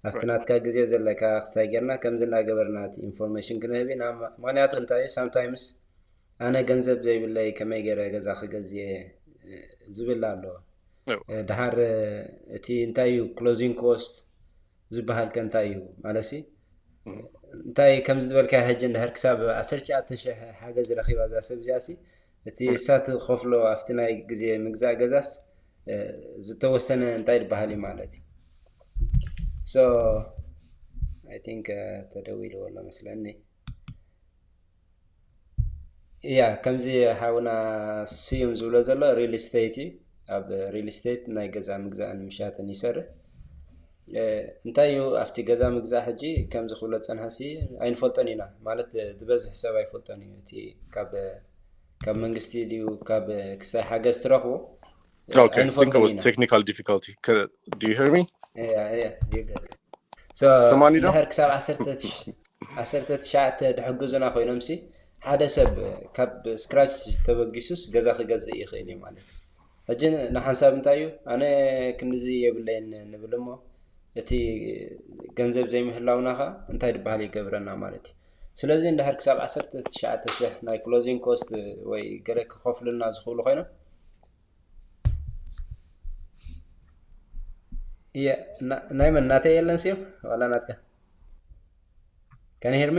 ኣብቲ ናትካ ግዜ ዘለካ ክስታይ ጌርና ከምዚ እናገበርና እቲ information ክንህብ ኢና። ምክንያቱ እንታይ እዩ፣ sometimes ኣነ ገንዘብ ዘይብለይ ከመይ ገይረ ገዛ ክገዝየ ዝብል ኣሎ። ድሓር እቲ እንታይ እዩ closing cost ዝበሃል ከ እንታይ እዩ ማለት ሲ እንታይ ከምዚ ዝበልካ ሕጂ እንድሕር ክሳብ ዓሰርተ ትሽዓተ ሽሕ ሓገዝ ረኺባ እዛ ሰብ እዚኣ ሲ እቲ እሳ ትኸፍሎ ኣብቲ ናይ ግዜ ምግዛእ ገዛስ ዝተወሰነ እንታይ ዝበሃል እዩ ማለት እዩ። So I think ተደዊልዎ ኣሎ መስለኒ። እያ ከምዚ ሓውና ስዩም ዝብሎ ዘሎ ሪል ስቴት እዩ። ኣብ ሪል ስቴት ናይ ገዛ ምግዛእን ምሻጥን ይሰርሕ። እንታይ እዩ ኣብቲ ገዛ ምግዛእ ሕጂ ከምዚ ክብሎ ዝፀንሐሲ ኣይንፈልጦን ኢና ማለት ዝበዝሕ ሰብ ኣይፈልጦን እዩ። እቲ ካብ ካብ መንግስቲ ድዩ ካብ ክሳይ ሓገዝ ትረኽቦ ኣይንፈልጦን ኢና። Technical difficulty. Do you hear me? ሰማኒ ዶ? ድሕር ክሳብ ዓሰርተ ትሽዓተ ድሕግዙና ኮይኖም ሲ ሓደ ሰብ ካብ ስክራች ተበጊሱስ ገዛ ክገዝእ ይኽእል እዩ ማለት እዩ። ሕጂ ንሓንሳብ እንታይ እዩ ኣነ ክንዚ የብለይን ንብል እሞ እቲ ገንዘብ ዘይምህላውና ኸ እንታይ ዝበሃል ይገብረና ማለት እዩ። ስለዚ እንድሕር ክሳብ ዓሰርተ ትሽዓተ ሽሕ ናይ ክሎዚንግ ኮስት ወይ ገለ ክኸፍሉና ዝኽእሉ ኮይኖም ናይ መን ናተይ የለን ስዮም ዋላ ናትካ ከን ሄርሚ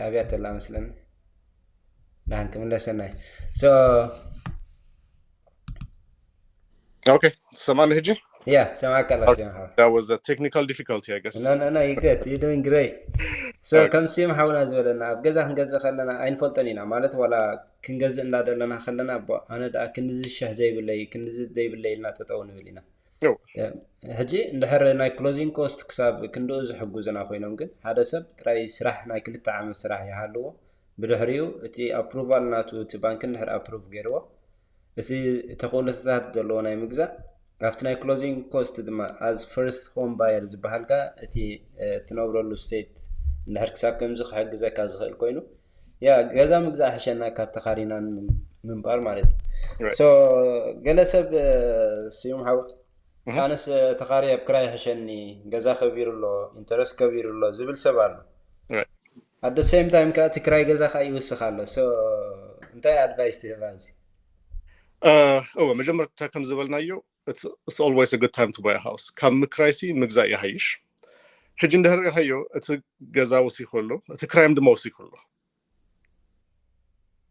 ኣብያ ተላ መስለኒ ናን ክምለሰናይ Okay, ሰማኒ ሕጂ? Yeah, ሰማዕካ ላስ That was a technical difficulty, I guess. No, no, no, you good. You're doing great. So ከም ስም ሓውና ዝበለና ኣብ ገዛ ክንገዝእ ከለና ኣይንፈልጦን ኢና ማለት ዋላ ክንገዝእ እንዳደለና ከለና ኣነ ደኣ ክንዚ ሸሕ ዘይብለይ ክንዚ ዘይብለይ ኢልና ጠጠው ንብል ኢና። ሕጂ እንድሕር ናይ ክሎዚንግ ኮስት ክሳብ ክንድኡ ዝሕጉዝና ኮይኖም ግን ሓደ ሰብ ጥራይ ስራሕ ናይ ክልተ ዓመት ስራሕ ይሃልዎ ብድሕሪኡ እቲ ኣፕሩቫል ናቱ እቲ ባንክ እንድሕር ኣፕሩቭ ገይርዎ እቲ ተኽእሎታት ዘለዎ ናይ ምግዛእ ኣብቲ ናይ ክሎዚንግ ኮስት ድማ as first home buyer ዝበሃል ከኣ እቲ ትነብረሉ ስቴት እንድሕር ክሳብ ከምዚ ክሕግዘካ ዝኽእል ኮይኑ ያ ገዛ ምግዛእ ሕሸና ካብ ተኻሪና ምንባር ማለት እዩ። So ገለ ሰብ ስዩም ሓው ኣነስ ተኻሪ ኣብ ክራይ ሕሸኒ ገዛ ከቢሩ ኣሎ ኢንተረስት ከቢሩ ኣሎ ዝብል ሰብ ኣሎ። At the same time ከዓ እቲ ክራይ ገዛ ከዓ ይውስኽ ኣሎ። So እንታይ ኣድቫይስ ትህብ ኣብዚ? እወ መጀመርታ ከም ዝበልናዮ it's always a good time to buy a house። ካብ ምክራይሲ ምግዛእ ይሃይሽ። ሕጂ እንድሕር ሪኢኻዮ እቲ ገዛ ወሲኹ ኣሎ፣ እቲ ክራይም ድማ ወሲኹ ኣሎ።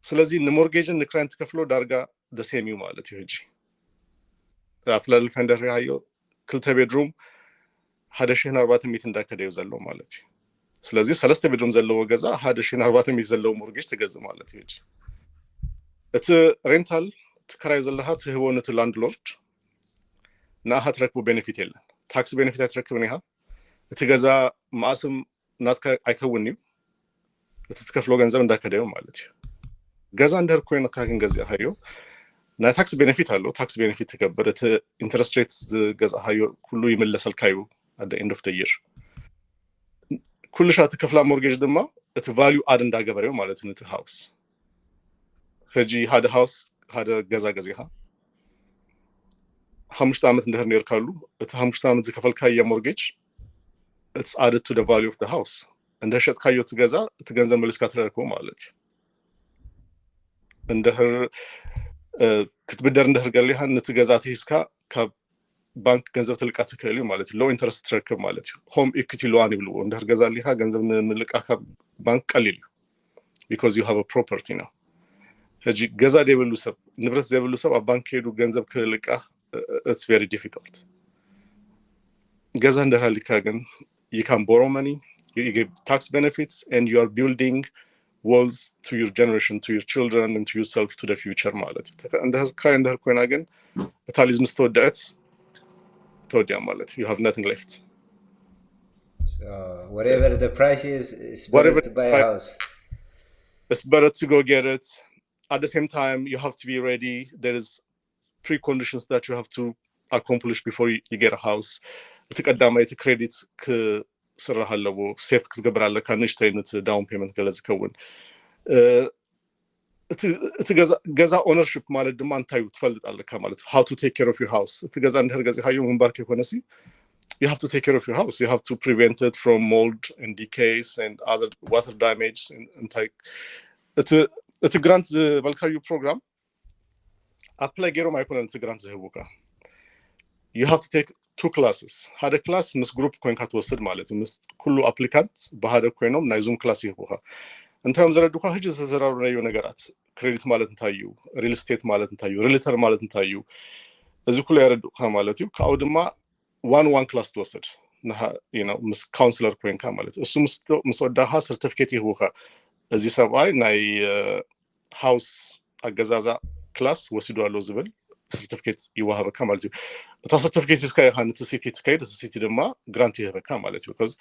ስለዚ ንሞርጌጅን ንክራይን ትከፍሎ ዳርጋ the same እዩ ማለት እዩ። ሕጂ ኣብ ፊላደልፊያ እንድሕር ሪኢኻዮ ክልተ ቤድሩም ሓደ ሽሕን ኣርባዕተ ሚእትን እንዳከደ እዩ ዘሎ ማለት እዩ። ስለዚ ሰለስተ ቤድሩም ዘለዎ ገዛ ሓደ ሽሕን ኣርባዕተ ሚእቲ ዘለዎ ሞርጌጅ ትገዝእ ማለት እዩ። ሕጂ እቲ ሬንታል ትከራይ ዘለኻ ትህቦ ነቲ ላንድሎርድ ንኣኻ ትረክቦ ቤኔፊት የለን። ታክስ ቤኔፊት ኣይትረክብን ኢኻ። እቲ ገዛ መኣስም ናትካ ኣይከውን እዩ። እቲ ትከፍሎ ገንዘብ እንዳከደዮ ማለት እዩ። ገዛ እንድሕር ኮይንካ ግን ገዚእካዮ ናይ ታክስ ቤኔፊት ኣሎ። ታክስ ቤኔፊት ትገብር እቲ ኢንተረስት ሬት ዝገዛእካዮ ኩሉ ይምለሰልካ እዩ። At the end of the year ኩሉ ሻ ትከፍላ ሞርጌጅ ድማ እቲ ቫሊዩ ኣድ እንዳገበረዮ ማለት እዩ ነቲ ሃውስ። ሕጂ ሓደ ሃውስ ሓደ ገዛ ገዚኻ ሓሙሽተ ዓመት እንድሕር ነርካሉ እቲ ሓሙሽተ ዓመት ዝከፈልካዮ ሞርጌጅ it's added to the value of the house። እንድሕር ሸጥካዮ እቲ ገዛ እቲ ገንዘብ መሊስካ ትረክቦ ማለት እዩ። እንድሕር ክትብደር እንድሕር ገሊኻ ነቲ ገዛ ትሂዝካ ካብ ባንክ ገንዘብ ትልቃ ትክእል እዩ ማለት እዩ። ሎ ኢንተረስት ትረክብ ማለት እዩ። ሆም ኢኩቲ ሎዋን ይብልዎ። እንድሕር ገዛ ኣሊካ ገንዘብ ንምልቃ ካብ ባንክ ቀሊል እዩ። Because you have a property ነው። ሕጂ ገዛ ዘይብሉ ሰብ ንብረት ዘይብሉ ሰብ ኣብ ባንክ ከይዱ ገንዘብ ክልቃ it's very difficult። ገዛ እንድሕር ኣሊካ ግን you can borrow money, you get tax benefits and you are building wealth to your generation, to your children and to yourself, to the future ማለት እዩ። እንድሕር ክራይ እንድሕር ኮይና ግን እታ ሊዝ ምስ ተወደአት ተወዲያ ማለት you have nothing left። Whatever the price is, it's better to buy a house. It's better to go get it. At the same time, you have to be ready. There is preconditions that you have to accomplish before you, you get a house. እቲ ቀዳማይ እቲ ክሬዲት ክስራሕ ኣለዎ። ሴፍት ክትገብር ኣለካ ንእሽተይ ነቲ down payment ገለ ዝከውን እቲ ገዛ ኦነርሽፕ ማለት ድማ እንታይ እዩ ትፈልጥ ኣለካ ማለት how to take care of your house። እቲ ገዛ እንድሕር ገዚኻዮ ምንባር ከይኮነሲ you have to take care of your house, you have to prevent it from mold and decays and other water damage። እንታይ እቲ ግራንት ዝበልካዩ ፕሮግራም ኣፕላይ ገይሮም ኣይኮነን እቲ ግራንት ዝህቡካ። You have to take two classes። ሓደ ክላስ ምስ ግሩፕ ኮይንካ ትወስድ ማለት እዩ። ምስ ኩሉ ኣፕሊካንት ብሓደ ኮይኖም ናይ ዙም ክላስ ይህቡካ። እንታይ እዮም ዘረዱካ? ሕጂ ዝተዘራረብናዮ ነገራት ክሬዲት ማለት እንታይ እዩ፣ ሪል ስቴት ማለት እንታይ እዩ፣ ሪልተር ማለት እንታይ እዩ፣ እዚ ኩሉ የረድኡካ ማለት እዩ። ካብኡ ድማ ዋን ዋን ክላስ ትወስድ። ምስ ካውንስለር ኮይንካ ማለት እዩ። እሱ ምስ ወዳኻ ሰርቲፊኬት ይህቡካ። እዚ ሰብኣይ ናይ ሃውስ ኣገዛዛ ክላስ ወሲዱ ኣሎ ዝብል ሰርቲፊኬት ይወሃበካ ማለት እዩ። እታ ሰርቲፊኬት ሒዝካ ኢኻ ነቲ ሲቲ ትከይድ፣ እቲ ሲቲ ድማ ግራንት ይህበካ ማለት እዩ። Because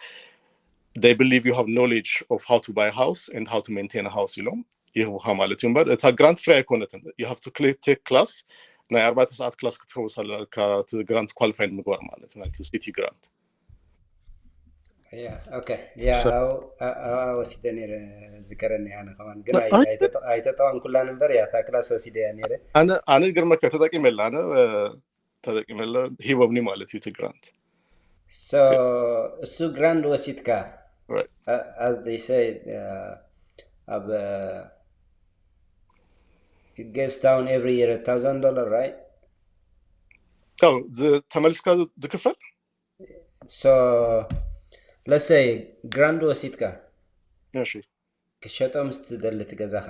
they believe you have knowledge of how to buy a house and how to maintain a house ኢሎም ይህቡካ ማለት እዩ። እምበር እታ ግራንት ፍሪ ኣይኮነትን። You have to take class፣ ናይ ኣርባዕተ ሰዓት ክላስ ክትከውስ ኣለካ፣ እቲ ግራንት ኳሊፋይ ንምግባር ማለት እዩ፣ ናይቲ ሲቲ ግራንት። ያ ኦኬ። ያ ኣብኣ ወሲደ ነይረ፣ ዝከረኒ ኣነ ከማን ግን ኣይተጠቐምኩላን እምበር፣ ያ እታ ክላስ ወሲደ እያ ነይረ። ኣነ ግርመካ ተጠቂመላ፣ ኣነ ተጠቂመላ፣ ሂቦምኒ ማለት እዩ እቲ ግራንት። እሱ ግራንድ ወሲድካ፣ as they say፣ ኣብ it goes down every year a thousand dollar, right? ተመልስካ ዝክፈል። So let's say ግራንድ ወሲድካ እሺ ክሸጦ ምስ ትደሊ እቲ ገዛኻ።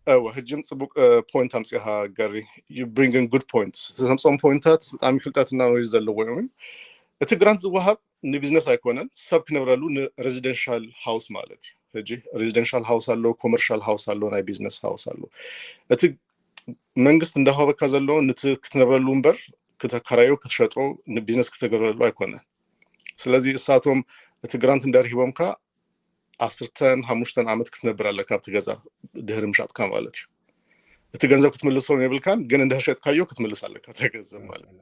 እወ፣ ህጅም ጽቡቅ ፖይንት ኣምጺኻ ገሪ። You bring in good points። ተምጾም ፖይንታት ብጣዕሚ ፍልጠትና ወይ ዘለዎ እዮም። እቲ ግራንት ዝወሃብ ንቢዝነስ ኣይኮነን፣ ሰብ ክነብረሉ ንሬዚደንሻል ሃውስ ማለት እዩ። ሕጂ ሬዚደንሻል ሃውስ ኣሎ፣ ኮመርሻል ሃውስ ኣሎ፣ ናይ ቢዝነስ ሃውስ ኣሎ። እቲ መንግስት እንዳሃበካ ዘሎ ንቲ ክትነብረሉ እምበር ክተከራዮ ክትሸጦ ንቢዝነስ ክተገብረሉ ኣይኮነን። ስለዚ እሳቶም እቲ ግራንት እንዳርሂቦምካ ዓሰርተን ሓሙሽተን ዓመት ክትነብር ኣለካ ኣብቲ ገዛ ድህሪ ምሻጥካ ማለት እዩ። እቲ ገንዘብ ክትምልሶ የብልካን፣ ግን እንድህር ሸጥካዮ ክትምልስ ኣለካ እቲ ገንዘብ ማለት እዩ።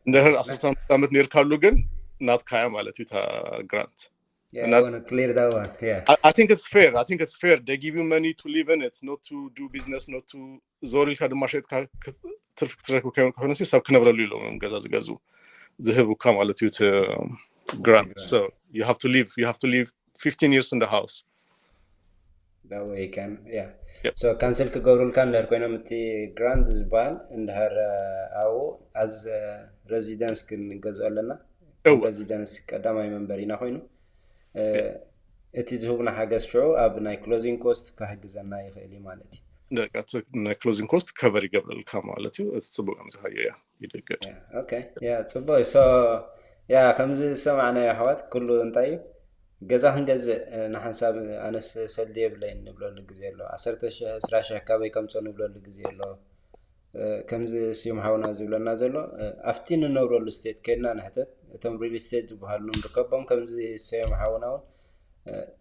እንድህር ዓሰርተ ሓሙሽተ ዓመት ነርካሉ ግን ናትካያ ማለት እዩ እታ ግራንት። Yeah, I want to clear that one. Yeah. I, I think it's fair. I think it's fair. They give you money to live in it, not to do business, not to ዞር ኢልካ ድማ ሸጥካ ትርፊ ክትረክብ ከይኮነ ሰብ ክነብረሉ ኢሎም ገዛ ዝገዙ ዝህቡካ ማለት እዩ። Grant. So you have to live, you have to live fifteen years in the house. That way you can, yeah. So ካንስል ክገብሩልካ እንድሕር ኮይኖም እቲ ግራንት ዝበሃል እንድሕር ኣብኡ as residence ክንገዝኦ ኣለና። Residence ቀዳማይ መንበሪና ኮይኑ እቲ ዝህቡና ሓገዝ ሽዑ ኣብ ናይ closing cost ክሕግዘና ይኽእል እዩ ማለት እዩ። ናይ closing cost cover ይገብረልካ ማለት እዩ። እቲ ጽቡቅ ከምዚ ካዮ እያ ይደገድ። Okay, yeah, ጽቡቅ። So yeah፣ ከምዚ ዝሰማዕናዮ ኣሕዋት ኩሉ እንታይ እዩ፣ ገዛ ክንገዝእ ንሓንሳብ ኣነስ ሰልዲ የብለይን ንብለሉ ግዜ ኣሎ። ዓሰርተ ሺሕ፣ ዕስራ ሺሕ ካበይ ከምጾ ንብለሉ ግዜ ኣሎ። ከምዚ ስዩም ሓውና ዝብለና ዘሎ ኣብቲ ንነብረሉ ስቴት ከድና ንሕተት። እቶም ሪል ስቴት ዝበሃሉ ንርከቦም ከምዚ ሰዮም ሓውና እውን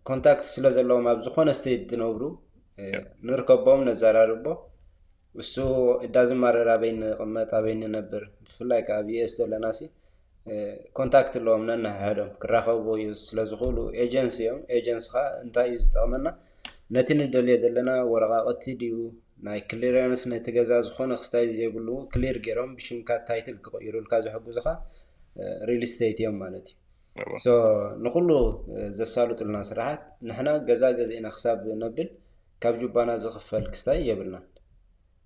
ኮንታክት ስለ ዘለዎም ኣብ ዝኾነ ስቴት ዝነብሩ ንርከቦም ነዘራርቦ። እሱ እዳዝማረር ኣበይ ንቕመጥ ኣበይ ንነብር ብፍላይ ከዓ ኣብ ዩኤስ ዘለና ሲ ኮንታክት ኣለዎም ነንሕድሕዶም ክራኸቡ እዩ ስለዝኽእሉ ኤጀንሲ እዮም። ኤጀንሲ ከዓ እንታይ እዩ ዝጠቕመና? ነቲ ንደልዮ ዘለና ወረቓቕቲ ድዩ ናይ ክሊራንስ ነቲ ገዛ ዝኾነ ክስታይ ዘይብሉ ክሊር ገይሮም ብሽምካ ታይትል ክቕይሩልካ ዝሕግዙኻ ሪል ስቴት እዮም ማለት እዩ። So ንኩሉ ዘሳልጡልና ስራሓት ንሕና ገዛ ገዚእና ክሳብ ነብል ካብ ጁባና ዝኽፈል ክስታይ የብልናን።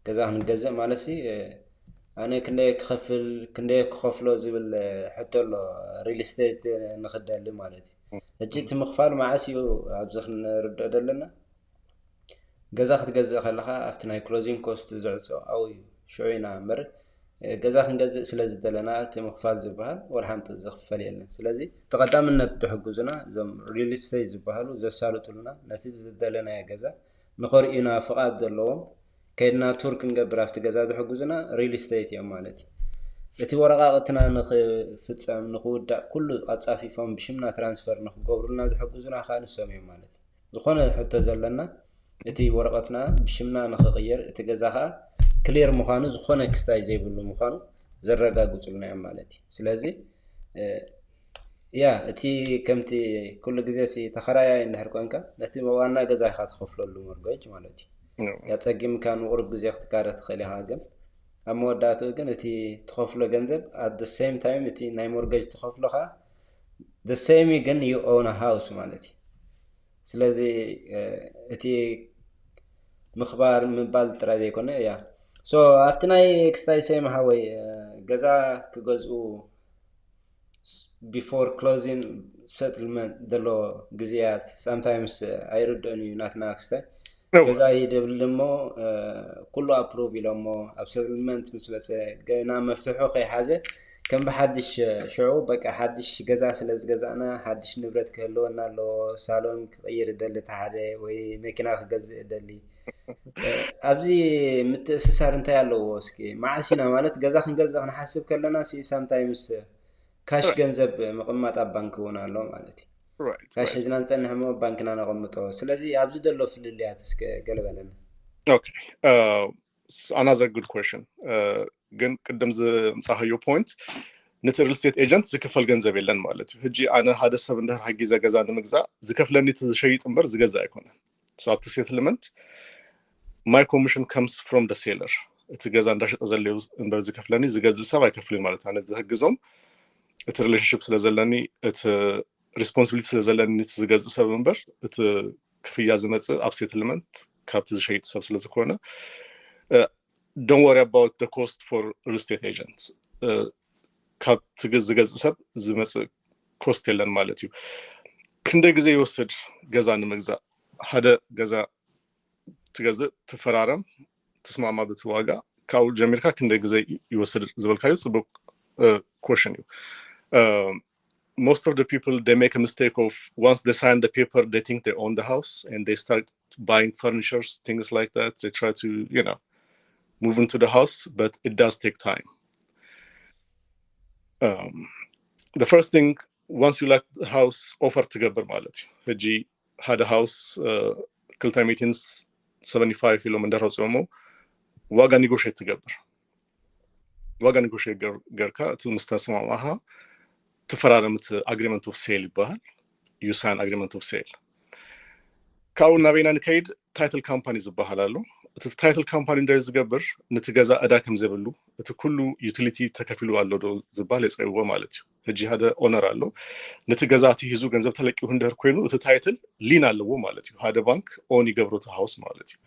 ገዛ ክንገዝእ ማለት ሲ ኣነ ክንደየ ክኸፍል ክንደየ ክኸፍሎ ዝብል ሕቶ ኣሎ ሪል ስቴት ንክደሊ ማለት እዩ። ሕጂ እቲ ምኽፋል መዓስ እዩ ኣብዚ ክንርድኦ ዘለና? ገዛ ክትገዝእ ከለኻ ኣብቲ ናይ closing cost ዘዕጾ ኣብኡ እዩ ሽዑ ኢና እምበር ገዛ ክንገዝእ ስለ ዝደለና እቲ ምኽፋል ዝበሃል ወላ ሓንቲ ዝኽፈል የለን። ስለዚ እቲ ቀዳምነት ዝሕግዙና እዞም ሪል ስቴት ዝበሃሉ ዘሳልጡልና ነቲ ዝደለናዮ ገዛ ንኸርእዩና ፍቓድ ዘለዎም ከይድና ቱር ክንገብር ኣብቲ ገዛ ዝሕግዙና ሪል ስቴት እዮም ማለት እዩ። እቲ ወረቓቕትና ንኽፍጸም ንኽውዳእ ኩሉ ኣጻፊፎም ብሽምና ትራንስፈር ንኽገብሩልና ዝሕግዙና ከዓ ንሶም እዮም ማለት እዩ። ዝኾነ ሕቶ ዘለና እቲ ወረቐትና ብሽምና ንኽቕየር እቲ ገዛ ከዓ ክሊር ምዃኑ ዝኾነ ክስታይ ዘይብሉ ምዃኑ ዘረጋግፁልና እዮም ማለት እዩ። ስለዚ ያ እቲ ከምቲ ኩሉ ግዜ ሲ ተኸራያይ እንድሕር ኮንካ ነቲ ዋና ገዛ ኢኻ ትኸፍለሉ ሞርጌጅ ማለት እዩ። ያ ጸጊምካ ንቁሩብ ግዜ ክትካረ ትኽእል ኢኻ፣ ግን ኣብ መወዳእትኡ ግን እቲ ትኸፍሎ ገንዘብ at the same time እቲ ናይ ሞርጌጅ ትኸፍሎ ከዓ the same ግን you own a house ማለት እዩ። ስለዚ እቲ ምኽባር ምባል ጥራይ ዘይኮነ እያ። So ኣብቲ ናይ ክስታይ ሰይም ሓወይ ገዛ ክገዝኡ before closing settlement ዘሎ ግዜያት sometimes ኣይርድኦን እዩ ናትና ክስታይ ገዛ ይደብል እሞ ኩሉ ኣፕሩቭ ኢሎሞ ኣብ ሰትልመንት ምስ በፀ ገና መፍትሑ ከይሓዘ ከም ብሓድሽ ሽዑ በቃ ሓድሽ ገዛ ስለ ዝገዛእና ሓድሽ ንብረት ክህልወና ኣለዎ። ሳሎን ክቕይር እደሊ፣ እቲ ሓደ ወይ መኪና ክገዝእ እደሊ። ኣብዚ ምትእስሳር እንታይ ኣለዎ? እስኪ መዓስ ኢና ማለት ገዛ ክንገዝእ ክንሓስብ ከለና ሲ ሳምታይምስ ካሽ ገንዘብ ምቕማጥ ኣብ ባንክ እውን ኣሎ ማለት እዩ። ካሽ ሒዝና ንፀንሕ እሞ ባንክና ነቐምጦ። ስለዚ ኣብዚ ዘሎ ፍልልያት እስከ ገለ በለና። Okay, another good question. ግን ቅድም ዝምፃኸዮ point፣ ነቲ real estate agent ዝክፈል ገንዘብ የለን ማለት እዩ። ሕጂ ኣነ ሓደ ሰብ እንድሕር ሓጊዘ ገዛ ንምግዛእ ዝከፍለኒ እቲ ዝሸይጥ እምበር ዝገዛ ኣይኮነን። ኣብቲ settlement my commission comes from the seller። እቲ ገዛ እንዳሸጠ ዘለዩ እምበር ዝከፍለኒ ዝገዝእ ሰብ ኣይከፍልን ማለት እዩ። ኣነ ዝሕግዞም እቲ relationship ስለ ዘለኒ፣ እቲ responsibility ስለ ዘለኒ እቲ ዝገዝእ ሰብ እምበር እቲ ክፍያ ዝመፅእ ኣብ settlement ካብቲ ዝሸይጥ ሰብ ስለ ዝኾነ፣ don't worry about the cost for real estate agents። ካብቲ ዝገዝእ ሰብ ዝመፅእ cost የለን ማለት እዩ። ክንደይ ግዜ ይወስድ ገዛ ንምግዛእ? ሓደ ገዛ ትገዝእ፣ ትፈራረም፣ ትስማማ በቲ ዋጋ፣ ካብኡ ጀሚርካ ክንደይ ግዜ ይወስድ ዝበልካዮ ፅቡቅ question እዩ። Most of the people, they make a mistake of, once they sign the paper, they think they own the house and they start buying furnitures, things like that. They try to, you know, move into the house, but it does take time. Um, the first thing, once you like the house, offer ትገብር ማለት እዩ። ሕጂ ሓደ house ክልተ ሚእትን ሰቨንቲ ፋይቭ ኢሎም እንዳረፅኦሞ ዋጋ negotiate ትገብር። ዋጋ negotiate ገርካ እቲ ምስ ተስማማኻ ትፈራረም፣ እቲ agreement of sale ይበሃል። You sign agreement of sale። ካብኡ ናበይና ንከይድ? Title company ዝበሃል ኣሎ። እቲ title company እንታይ ዝገብር? ነቲ ገዛ ዕዳ ከም ዘብሉ፣ እቲ ኩሉ utility ተከፊሉ ኣሎ ዶ ዝበሃል የፅርይዎ ማለት እዩ። ሕጂ ሓደ owner ኣሎ፣ ነቲ ገዛ እቲ ሂዙ ገንዘብ ተለቂሁ እንድሕር ኮይኑ እቲ title lien ኣለዎ ማለት እዩ። ሓደ ባንክ own ይገብሮ እቲ house ማለት እዩ።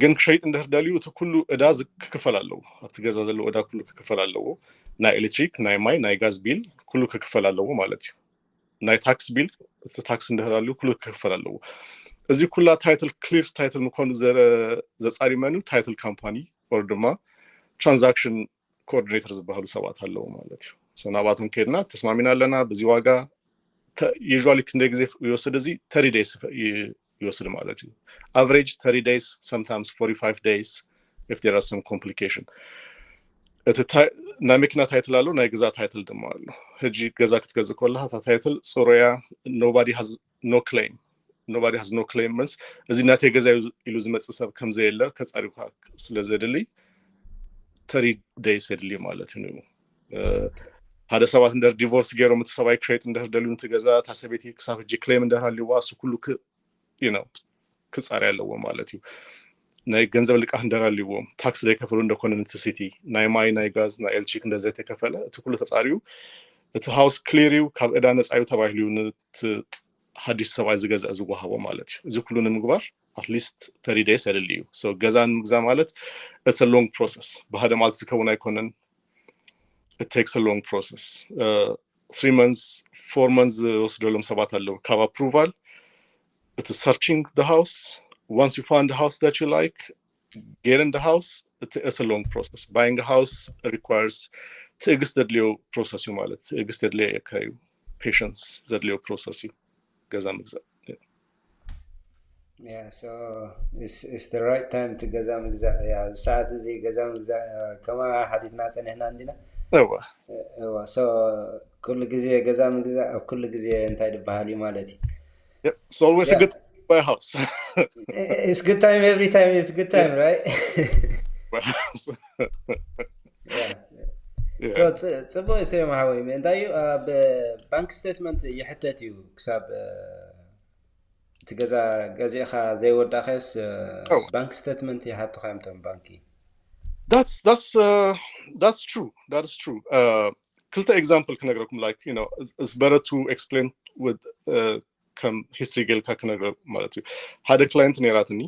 ግን ክሸይጥ እንድሕር ደልዩ እቲ ኩሉ ዕዳ ክክፈል ኣለዎ። ኣብቲ ገዛ ዘለዎ ዕዳ ኩሉ ክክፈል ኣለዎ። ናይ ኤሌክትሪክ፣ ናይ ማይ፣ ናይ ጋዝ ቢል ኩሉ ክክፈል ኣለዎ ማለት እዩ። ናይ ታክስ ቢል፣ እቲ ታክስ እንድሕር ኣልዩ ኩሉ ክክፈል ኣለዎ። እዚ ኩላ title፣ clear title ምኳኑ ዘፃሪ መን? Title company or ድማ transaction coordinator ዝበሃሉ ሰባት ኣለዉ ማለት እዩ። ናብኣቶም ከይድና ተስማሚና ኣለና በዚ ዋጋ። Usually ክንደይ ግዜ ይወስድ? እዚ thirty days ይወስድ ማለት እዩ። Average thirty days, sometimes forty-five days if there are some complication። እቲ ናይ መኪና title ኣሎ፣ ናይ ገዛ title ድማ ኣሎ። ሕጂ ገዛ ክትገዝእ ከለካ እታ title ፅሩያ፣ nobody has no claim። Nobody has no claim means እዚ ናተይ ገዛ ኢሉ ዝመፅእ ሰብ ከምዘየለ ከፃሪካ ስለ ዘድሊ thirty days የድሊ ማለት እዩ። ሓደ ሰባት እንድሕር divorce ገይሮም እቲ ሰብኣይ ክሸይጥ እንድሕር ደልዩ ነቲ ገዛ፣ እታ ሰበይቲ ክሳብ ሕጂ claim እንድሕር ሃልይዋ እሱ ኩሉ ክፃሪ ኣለዎ ማለት እዩ። ናይ ገንዘብ ልቃሕ እንድሕር ሃልይዎም፣ ታክስ ዘይከፈሉ እንደኮነ ነቲ ሲቲ፣ ናይ ማይ፣ ናይ ጋዝ፣ ናይ ኤሌክትሪክ እንድሕር ዘይተከፈለ እቲ ኩሉ ተፃሪዩ እቲ house clear እዩ፣ ካብ ዕዳ ነፃ እዩ ተባሂሉ እዩ ነቲ ሓድሽ ሰብኣይ ዝገዝአ ዝወሃቦ ማለት እዩ። እዚ ኩሉ ንምግባር at least thirty days የድሊ እዩ። ገዛ ንምግዛእ ማለት it's a long process። ብሓደ መዓልቲ ዝከውን ኣይኮነን። It takes a long process. Three months, four months ዝወስደሎም ሰባት ኣለዉ። ካብ approval እቲ searching the house, once you find the house that you like, getting the house, it's a long process. Buying a house requires ትዕግስት ዘድልዮ process እዩ ማለት ትዕግስት ዘድልዮ እዩ። Patience ዘድልዮ process እዩ ገዛ ምግዛእ። Yeah, so it's, it's the right time to ገዛ ምግዛእ። Yeah, ሰዓት እዚ ገዛ ምግዛእ ከማ ሓቲትና ጸኒሕና እንዲና። እዋ እዋ so ኩሉ ግዜ ገዛ ምግዛእ ኣብ ኩሉ ግዜ እንታይ ዝበሃል እዩ ማለት እዩ። It's always a good time to buy a house. It's good time every time, it's good time, right? Buy a house. ጽቡቅ እዩ ሰዮም ሓወይ። እንታይ እዩ ኣብ bank statement ይሕተት እዩ ክሳብ እቲ ገዛ ገዚእኻ ዘይወዳእካዮስ bank statement ይሓቱኻ እዮም እቶም ባንኪ። That's that's uh, that's true. That is true. Uh, ክልተ example ክነግረኩም፣ like, you know, it's, it's better to explain with uh, ከም history ጌልካ ክነግረ ማለት እዩ። ሓደ client ነይራትኒ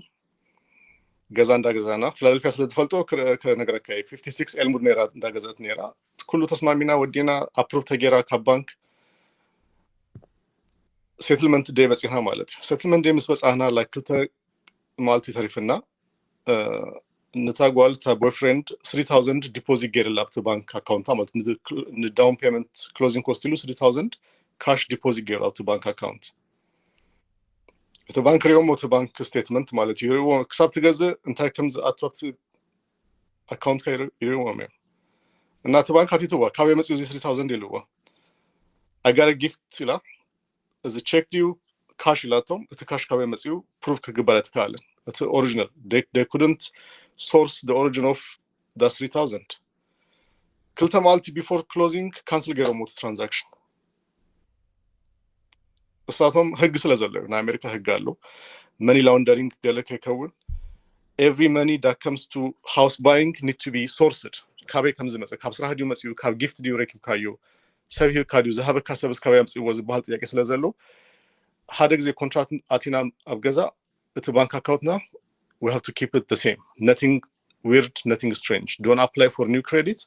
ገዛ እንዳገዛና፣ ፊላደልፊያ ስለ ዝፈልጦ ክነግረካ እየ። fifty six Elmwood ነይራ እንዳገዛት ነይራ። ኩሉ ተስማሚና ወዲና approve ተጌራ ካብ ባንክ። Settlement day በፂሕና ማለት እዩ። Settlement day ምስ በፃህና like ክልተ መዓልቲ ተሪፍና ነታ ጓል እታ boyfriend three thousand deposit ገይርላ ኣብቲ ባንክ ኣካውንታ ማለት ን down payment closing cost ኢሉ three thousand cash deposit ገይሩ ኣብቲ ባንክ ኣካውንት። እቲ ባንክ ሪኦሞ እቲ ባንክ statement ማለት እዩ ሪእዎ ክሳብ ትገዝእ እንታይ ከም ዝኣቱ ኣብቲ ኣካውንትካ ይርኢዎም እዮም። እና እቲ ባንክ ኣቲትዋ ካበይ መፅኡ እዚ three thousand ኢልዎ። I got a gift ኢላ። እዚ check ድዩ cash ኢላቶም። እቲ cash ካበይ መፅኡ prove ክግበር ኣይተካኣለን። እቲ original they couldn't source the origin of the three thousand። ክልተ መዓልቲ before closing cancel ገይሮሞ እቲ transaction። እሳቶም ህግ ስለ ዘሎ እዩ። ናይ ኣሜሪካ ህግ ኣሎ። Money laundering ገለ ከይከውን every money that comes to house buying need to be sourced። ካበይ ከም ዝመፀ፣ ካብ ስራሕ ድዩ መፅኡ፣ ካብ gift ድዩ ረኪብካዮ፣ ሰብ ሂብካ ድዩ፣ ዝሃበካ ሰብስ ካበይ ኣምፅእዎ ዝበሃል ጥያቄ ስለ ዘሎ ሓደ ግዜ contract ኣቲና ኣብ ገዛ እቲ ባንክ ኣካውንትና we have to keep it the same, nothing weird, nothing strange. Don't apply for new credit,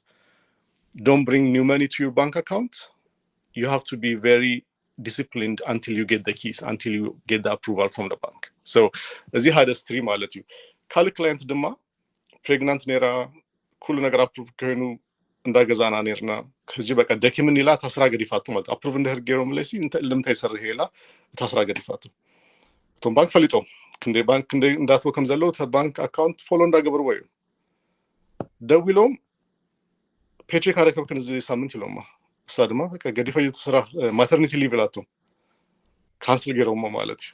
don't bring new money to your bank account. You have to be very disciplined until you get the keys, until you get the approval from the bank. So እዚ ሓደ stream ማለት እዩ። ካልእ client ድማ pregnant ነይራ፣ ኩሉ ነገር approve ኮይኑ እንዳገዛና ነይርና። ሕጂ በቃ ደኪምኒ ኢላ እታ ስራ ገዲፋቶ ማለት approve እንድሕር ገይሮምለይሲ እንታይ ልምንታይ ይሰርሕ ኢላ እታ ስራ ገዲፋቶ። እቶም ባንክ ፈሊጦም ክንደይ ባንክ ክንደይ እንዳትወ ከም ዘለዉ እታ ባንክ ኣካውንት follow እንዳገበርዎ እዩ። ደዊሎም paycheck ኣረከብክን እዚ ሳምንት ኢሎማ። እሳ ድማ በቃ ገዲፈ እቲ ስራ maternity leave ኢላቶም cancel ገይሮሞ ማለት እዩ።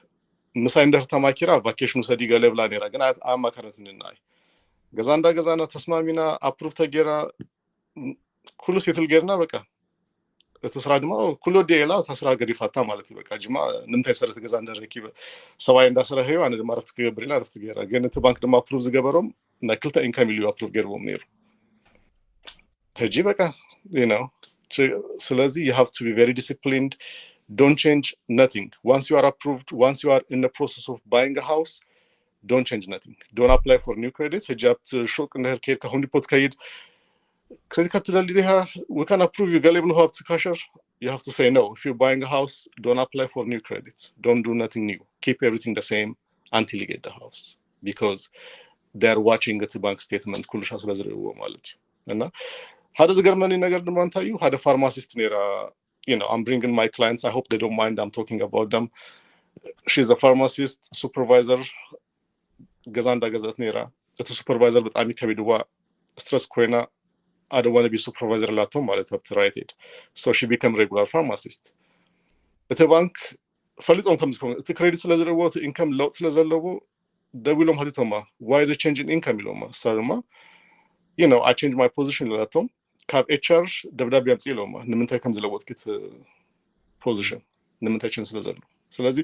ምሳይ እንድሕር ተማኪራ vacation ውሰዲ ገለ ብላ ነይራ፣ ግን ኣማከረትኒ ንዓይ። ገዛ እንዳ ገዛና ተስማሚና approve ተገይራ ኩሉ settle ገይርና በቃ እቲ ስራ ድማ ኩሉ ወዲ ኢላ እታ ስራ ገዲፋታ ማለት እዩ። በቃ ጅማ ንምንታይ ሰረት ገዛ እንደረኪበ ሰብኣይ እንዳሰረሐዩ ኣነ ድማ ረፍቲ ክገብር ኢላ ረፍቲ ገይራ። ግን እቲ ባንክ ድማ approve ዝገበሮም ናይ ክልተ income ኢሉ approve ገይርዎም ነይሩ። ሕጂ በቃ you know ስለዚ you have to be very disciplined. Don't change nothing. Once you are approved, once you are in the process of buying a house, don't change nothing. Don't apply for new credit. ሕጂ ኣብቲ ሹቅ እንድሕር ከይድካ Home Depot ከይድ credit card ትደሊ ዲኻ? We can approve you ገለ ይብልኹ ኣብቲ cashier. You have to say no. If you're buying a house, don't apply for new credit. Don't do nothing new. Keep everything the same until you get the house because they're watching እቲ bank statement ኩሉ ሻ ስለ ዝርእዎ ማለት እዩ። እና ሓደ ዝገርመኒ ነገር ድማ እንታይ እዩ ሓደ pharmacist ነይራ you know I'm bringing my clients, I hope they don't mind I'm talking about them. She's a pharmacist supervisor. ገዛ እንዳገዛት ነይራ። እቲ supervisor ብጣዕሚ ከቢድዋ stress ኮይና I don't want to be supervisor ላቶም ማለት ኣብቲ Rite Aid. So she became regular pharmacist. እቲ ባንክ ፈሊጦም ከም ዝኾኑ እቲ credit ስለ ዘለዎ እቲ income ለውጥ ስለ ዘለዎ ደዊሎም ሓቲቶማ why the change in income ኢሎማ። እሳ ድማ you know I change my position ኢላቶም ካብ HR ደብዳቤ ኣምፅእ ኢሎማ ንምንታይ ከም ዝለወጥኪ እቲ position ንምንታይ change ስለ ዘሎ። ስለዚ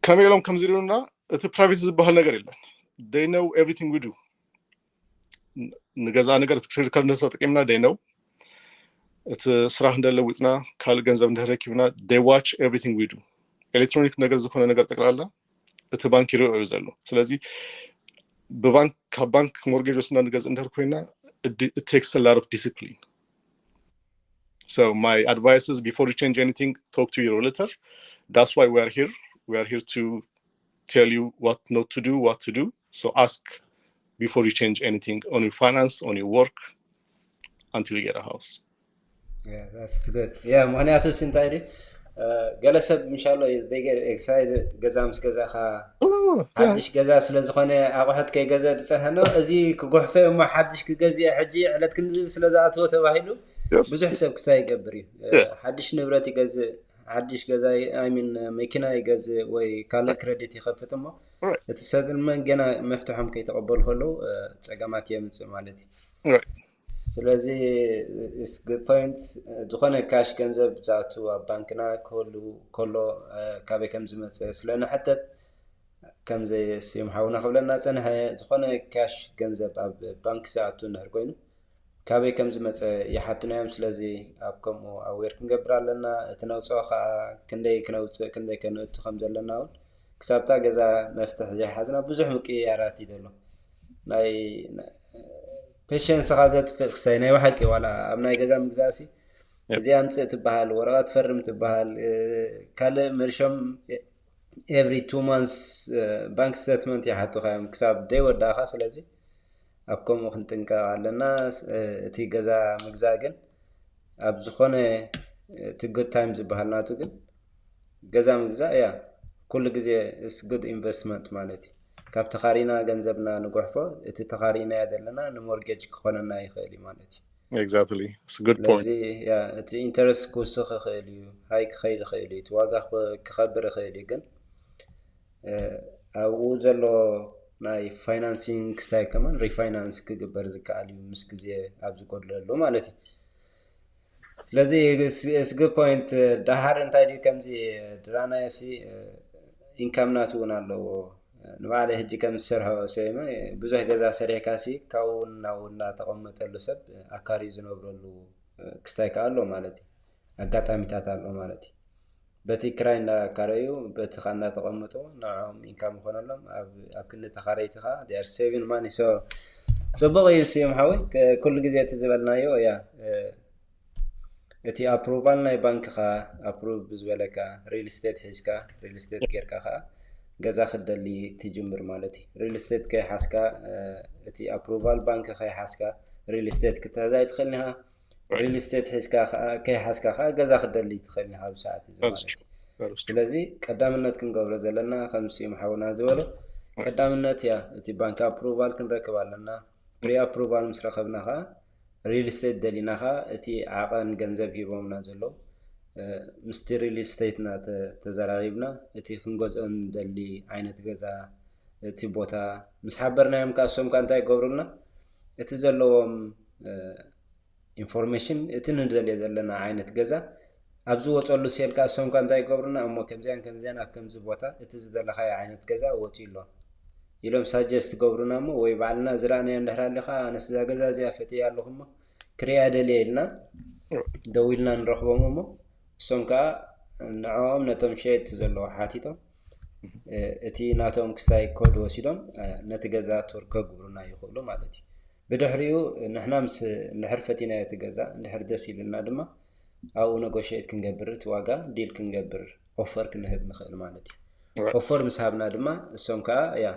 ከመይ ኢሎም ከም ዝሪኡና እቲ privacy ዝበሃል ነገር የለን። They know everything we do. ንገዛ ነገር እቲ credit card ተጠቂምና they know እቲ ስራሕ እንደለውጥና ካልእ ገንዘብ እንደረኪብና they watch everything we do. Electronic ነገር ዝኾነ ነገር ጠቅላላ እቲ ባንክ ይሪኦ እዩ ዘሎ። ስለዚ ብባንክ ካብ ባንክ mortgage ወስና ንገዝ እንደር ኮይና it takes a lot of discipline. So my advice is before you change anything, talk to your realtor. That's why we are here. We are here to tell you what not to do, what to do. So ask before you change anything on your finance, on your work, until you get a house. Yeah, that's good. Yeah, ምክንያቱ ሲ እንታይ ዲ ገለ ሰብ ምሻሎ they get excited ገዛ ምስ ገዛኻ ሓድሽ ገዛ ስለ ዝኾነ ኣቑሑት ከይገዘ ዝፀንሐ ኖ እዚ ክጉሕፈ እሞ ሓድሽ ክገዝእ ሕጂ ዕለት ክንዚ ስለ ዝኣትዎ ተባሂሉ ብዙሕ ሰብ ክሳይ ይገብር እዩ። ሓድሽ ንብረት ይገዝእ፣ ሓድሽ ገዛ I mean መኪና ይገዝእ ወይ ካልእ credit ይኸፍት እሞ እቲ settlement ገና መፍትሖም ከይተቐበሉ ከለዉ ፀገማት የምፅእ ማለት እዩ። ስለዚ good point። ዝኾነ cash ገንዘብ ዝኣቱ ኣብ ባንክና ክህሉ ከሎ ካበይ ከም ዝመፀ ስለ ንሕተት ከም ዘየስዮም ሓውና ክብለና ፀንሐ። ዝኾነ cash ገንዘብ ኣብ ባንክ ዝኣቱ እንድሕር ኮይኑ ካበይ ከም ዝመፀ ይሓቱና እዮም። ስለዚ ኣብ ከምኡ aware ክንገብር ኣለና። እቲ ነውፅኦ ከዓ ክንደይ ክነውፅእ ክንደይ ከነእቱ ከም ዘለና እውን ክሳብታ ገዛ መፍትሒ ዘይሓዝና ብዙሕ ምቅይያራት እዩ ዘሎ። ናይ patience ኻ ዘጥፍእ ክሳይ ናይ ብሓቂ ዋላ ኣብ ናይ ገዛ ምግዛእሲ እዚ ኣምፅእ ትበሃል፣ ወረቐት ፈርም ትበሃል፣ ካልእ መልሾም every two months bank statement ይሓቱኻ እዮም ክሳብ ደይ ወዳእኻ። ስለዚ ኣብ ከምኡ ክንጥንቀቕ ኣለና። እቲ ገዛ ምግዛእ ግን ኣብ ዝኾነ እቲ good time ዝበሃል ናቱ ግን ገዛ ምግዛእ እያ ኩሉ ግዜ is good investment ማለት እዩ። ካብ ተኻሪና ገንዘብና ንጎሕፎ እቲ ተኻሪናዮ ዘለና ንሞርጌጅ ክኾነና ይኽእል እዩ ማለት እዩ። Exactly. It's a good point. ስለዚ ያ እቲ ኢንተረስት ክውስኽ ይኽእል እዩ፣ ሃይ ክኸይድ ይኽእል እዩ፣ እቲ ዋጋ ክኸብር ይኽእል እዩ። ግን ኣብኡ ዘሎ ናይ ፋይናንሲንግ ክስታይ ከማን ሪፋይናንስ ክግበር ዝከኣል እዩ ምስ ግዜ ኣብ ዝጎድለሉ ማለት እዩ። ስለዚ ስግ ፖይንት ደሃር እንታይ ድዩ ከምዚ ድራናዮ ሲ ኢንካም ናቱ እውን ኣለዎ። ንባዕለ ህጂ ከም ዝሰርሖ ሰይመ ብዙሕ ገዛ ሰሪሕካ ሲ ካብኡ ናብኡ እናተቐመጠሉ ሰብ ኣካርዩ ዝነብረሉ ክስታይ ከኣ ኣሎ ማለት እዩ። ኣጋጣሚታት ኣሎ ማለት እዩ። በቲ ክራይ እንዳካረዩ በቲ ካ እንዳተቐመጡ ንዕኦም ኢንካም ይኾነሎም። ኣብ ክንዲ ተኻረይቲ ካ ር saving money። So ፅቡቕ እዩ ስዩም ሓወይ። ኩሉ ግዜ እቲ ዝበልናዮ እያ እቲ ኣፕሩቫል ናይ ባንክኻ ኣፕሩቭ ብዝበለካ ሪል ስቴት ሒዝካ ሪል ስቴት ጌርካ ከዓ ገዛ ክትደሊ ትጅምር ማለት እዩ። ሪል ስቴት ከይሓዝካ እቲ ኣፕሩቫል ባንክ ከይሓዝካ ሪል ስቴት ክትሕዝ ኣይትኽእልን ኢኻ። ሪል ስቴት ሒዝካ ከይሓዝካ ከዓ ገዛ ክትደሊ ትኽእል ኢኻ ኣብዚ ሰዓት እዚ ማለት እዩ። ስለዚ ቀዳምነት ክንገብሮ ዘለና ከም ስዩም ሓውና ዝበሎ ቀዳምነት እያ እቲ ባንክ ኣፕሩቫል ክንረክብ ኣለና። ፕሪ ኣፕሩቫል ምስ ረኸብና ከዓ ሪል ስቴት ደሊና ከዓ እቲ ዓቐን ገንዘብ ሂቦምና ዘለዉ ምስቲ ሪል ስቴትና ተዘራሪብና እቲ ክንገዝኦ ንደሊ ዓይነት ገዛ እቲ ቦታ ምስ ሓበርናዮም ከዓ እሶም ከዓ እንታይ ይገብሩልና እቲ ዘለዎም ኢንፎርሜሽን እቲ ንደልዮ ዘለና ዓይነት ገዛ ኣብ ዝወፀሉ ሴል ከዓ እሶም ከዓ እንታይ ይገብሩና እሞ ከምዚያን ከምዚያን ኣብ ከምዚ ቦታ እቲ ዝደለካዮ ዓይነት ገዛ ወፂ ኣሎ ኢሎም ሳጀስት ይገብሩና እሞ ወይ ባዕልና ዝረኣናዮ እንድሕር ኣሊካ ኣነስ እዛ ገዛ እዚኣ ፈትያ ኣለኹ እሞ ክሪያ ደልየ ኢልና ደው ኢልና ንረኽቦም እሞ እሶም ከዓ ንዕኦም ነቶም ሸየጥቲ ዘለዎ ሓቲቶም እቲ ናቶም ክስታይ ኮድ ወሲዶም ነቲ ገዛ ቱር ከግብሩና ይኽእሉ ማለት እዩ። ብድሕሪኡ ንሕና ምስ እንድሕር ፈቲናዮ እቲ ገዛ እንድሕር ደስ ኢሉና ድማ ኣብኡ ነጎሽት ክንገብር እቲ ዋጋ ዲል ክንገብር ኦፈር ክንህብ ንኽእል ማለት እዩ። ኦፈር ምስ ሃብና ድማ እሶም ከዓ ያ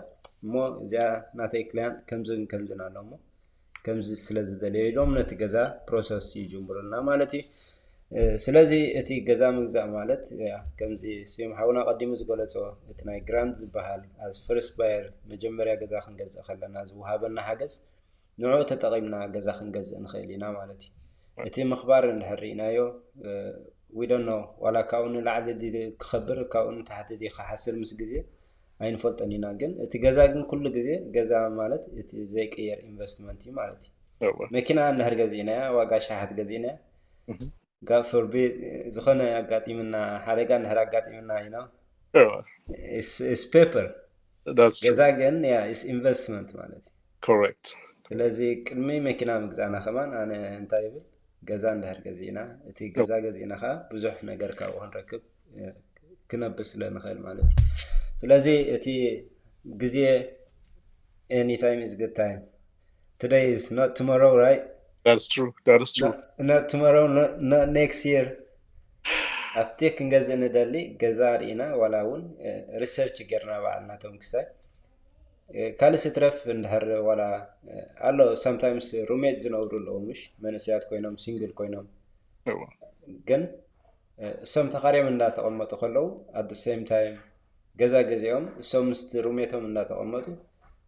እሞ እዚኣ ናተይ ክላያንት ከምዝን ከምዝን ኣሎ እሞ ከምዚ ስለ ዝደለየ ኢሎም ነቲ ገዛ ፕሮሰስ ይጅምሩልና ማለት እዩ። ስለዚ እቲ ገዛ ምግዛእ ማለት ከምዚ ስዩም ሓውና ቀዲሙ ዝገለፆ እቲ ናይ ግራንት ዝበሃል as first buyer መጀመርያ ገዛ ክንገዝእ ከለና ዝወሃበና ሓገዝ ንዕኡ ተጠቒምና ገዛ ክንገዝእ ንኽእል ኢና ማለት እዩ። እቲ ምኽባር እንድሕር ርኢናዮ we don't know ዋላ ካብኡ ንላዕሊ ድዩ ክኸብር ካብኡ ንታሕቲ ድዩ ክሓስር ምስ ግዜ ኣይንፈልጦን ኢና። ግን እቲ ገዛ ግን ኩሉ ግዜ ገዛ ማለት እቲ ዘይቅየር ኢንቨስትመንት እዩ ማለት እዩ። መኪና እንድሕር ገዚእናያ ዋጋ ሸሓት ገዚእናያ God forbid ዝኾነ ኣጋጢምና ሓደጋ እንድሕር ኣጋጢምና you know it's paper ገዛ ግን ያ ኢንቨስትመንት ማለት እዩ። Correct. ስለዚ ቅድሚ መኪና ምግዛእና ከማን ኣነ እንታይ ይብል ገዛ እንድሕር ገዚእና እቲ ገዛ ገዚእና ከዓ ብዙሕ ነገር ካብኡ ክንረክብ ክነብር ስለ ንኽእል ማለት እዩ። ስለዚ እቲ ግዜ any time is good time. Today is not tomorrow, right? That's true. That is true. Not tomorrow, not next year. ኣብቲ ክንገዝእ ንደሊ ገዛ ርኢና ዋላ እውን ሪሰርች ጌርና ባዕልና ቶም ክስታይ ካልእ ስትረፍ እንድሕር ዋላ ኣሎ sometimes ሩሜት ዝነብሩ ኣለዉ ምሽ መንእሰያት ኮይኖም ሲንግል ኮይኖም ግን እሶም ተኻርዮም እንዳተቐመጡ ከለዉ at the same time ገዛ ገዚኦም እሶም ምስቲ ሩሜቶም እንዳተቐመጡ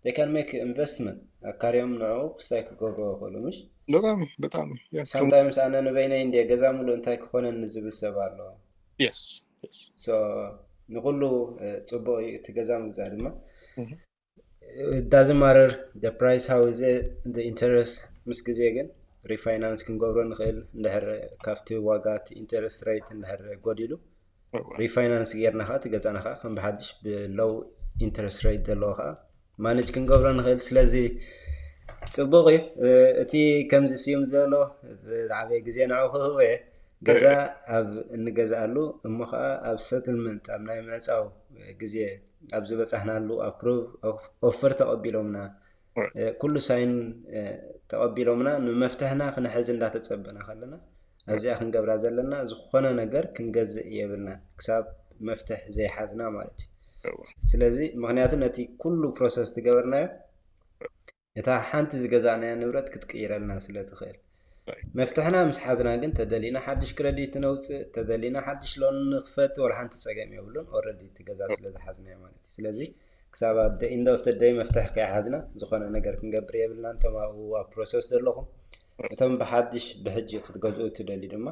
they can make investment ኣካርዮም ንዕኡ ክስታይ ክገብርዎ ይኽእሉ ምሽ በጣም በጣም sometimes ኣነ ንበይነይ እንደ ገዛ ሙሉእ እንታይ ክኾነኒ ዝብል ሰብ ኣሎ yes yes so ንኩሉ ፅቡቅ እዩ እቲ ገዛ ምግዛእ ድማ doesn't matter the price how is it the interest ምስ ግዜ ግን ሪፋይናንስ ክንገብሮ ንኽእል እንድሕር ካብቲ ዋጋ እቲ ኢንተረስት ሬት እንድሕር ጎዲሉ ሪፋይናንስ ጌርና ከዓ እቲ ገዛና ከዓ ከም ብሓድሽ ብሎው ኢንተረስት ሬት ዘለዎ ከዓ ማነጅ ክንገብሮ ንኽእል። ስለዚ ፅቡቅ እዩ። እቲ ከምዚ ስዩም ዘሎ ዝዓበየ ግዜ ንዑ ክህቦ እየ። ገዛ ኣብ እንገዝኣሉ እሞ ከዓ ኣብ ሰትልመንት ኣብ ናይ ምዕፃው ግዜ ኣብ ዝበፃሕናሉ ኣፕሩቭ ኦፈር ተቐቢሎምና ኩሉ ሳይን ተቐቢሎምና ንመፍትሕና ክንሕዝ እንዳተፀበና ከለና ኣብዚኣ ክንገብራ ዘለና ዝኾነ ነገር ክንገዝእ የብልና ክሳብ መፍትሕ ዘይሓዝና ማለት እዩ። ስለዚ ምክንያቱ ነቲ ኩሉ ፕሮሰስ ትገበርናዮ እታ ሓንቲ ዝገዛእናያ ንብረት ክትቅይረልና ስለ ትኽእል። መፍትሕና ምስ ሓዝና ግን፣ ተደሊና ሓድሽ ክረዲት ነውፅእ፣ ተደሊና ሓድሽ ሎን ንኽፈት፣ ወላ ሓንቲ ፀገም የብሉን። ኦረዲ እቲ ገዛ ስለ ዝሓዝናዮ ማለት እዩ። ስለዚ ክሳብ ኣብ the end of the day መፍትሒ ከይሓዝና ዝኾነ ነገር ክንገብር የብልና። እንቶም ኣብኡ ኣብ ፕሮሰስ ዘለኹም፣ እቶም ብሓድሽ ብሕጂ ክትገዝኡ ትደልዩ ድማ፣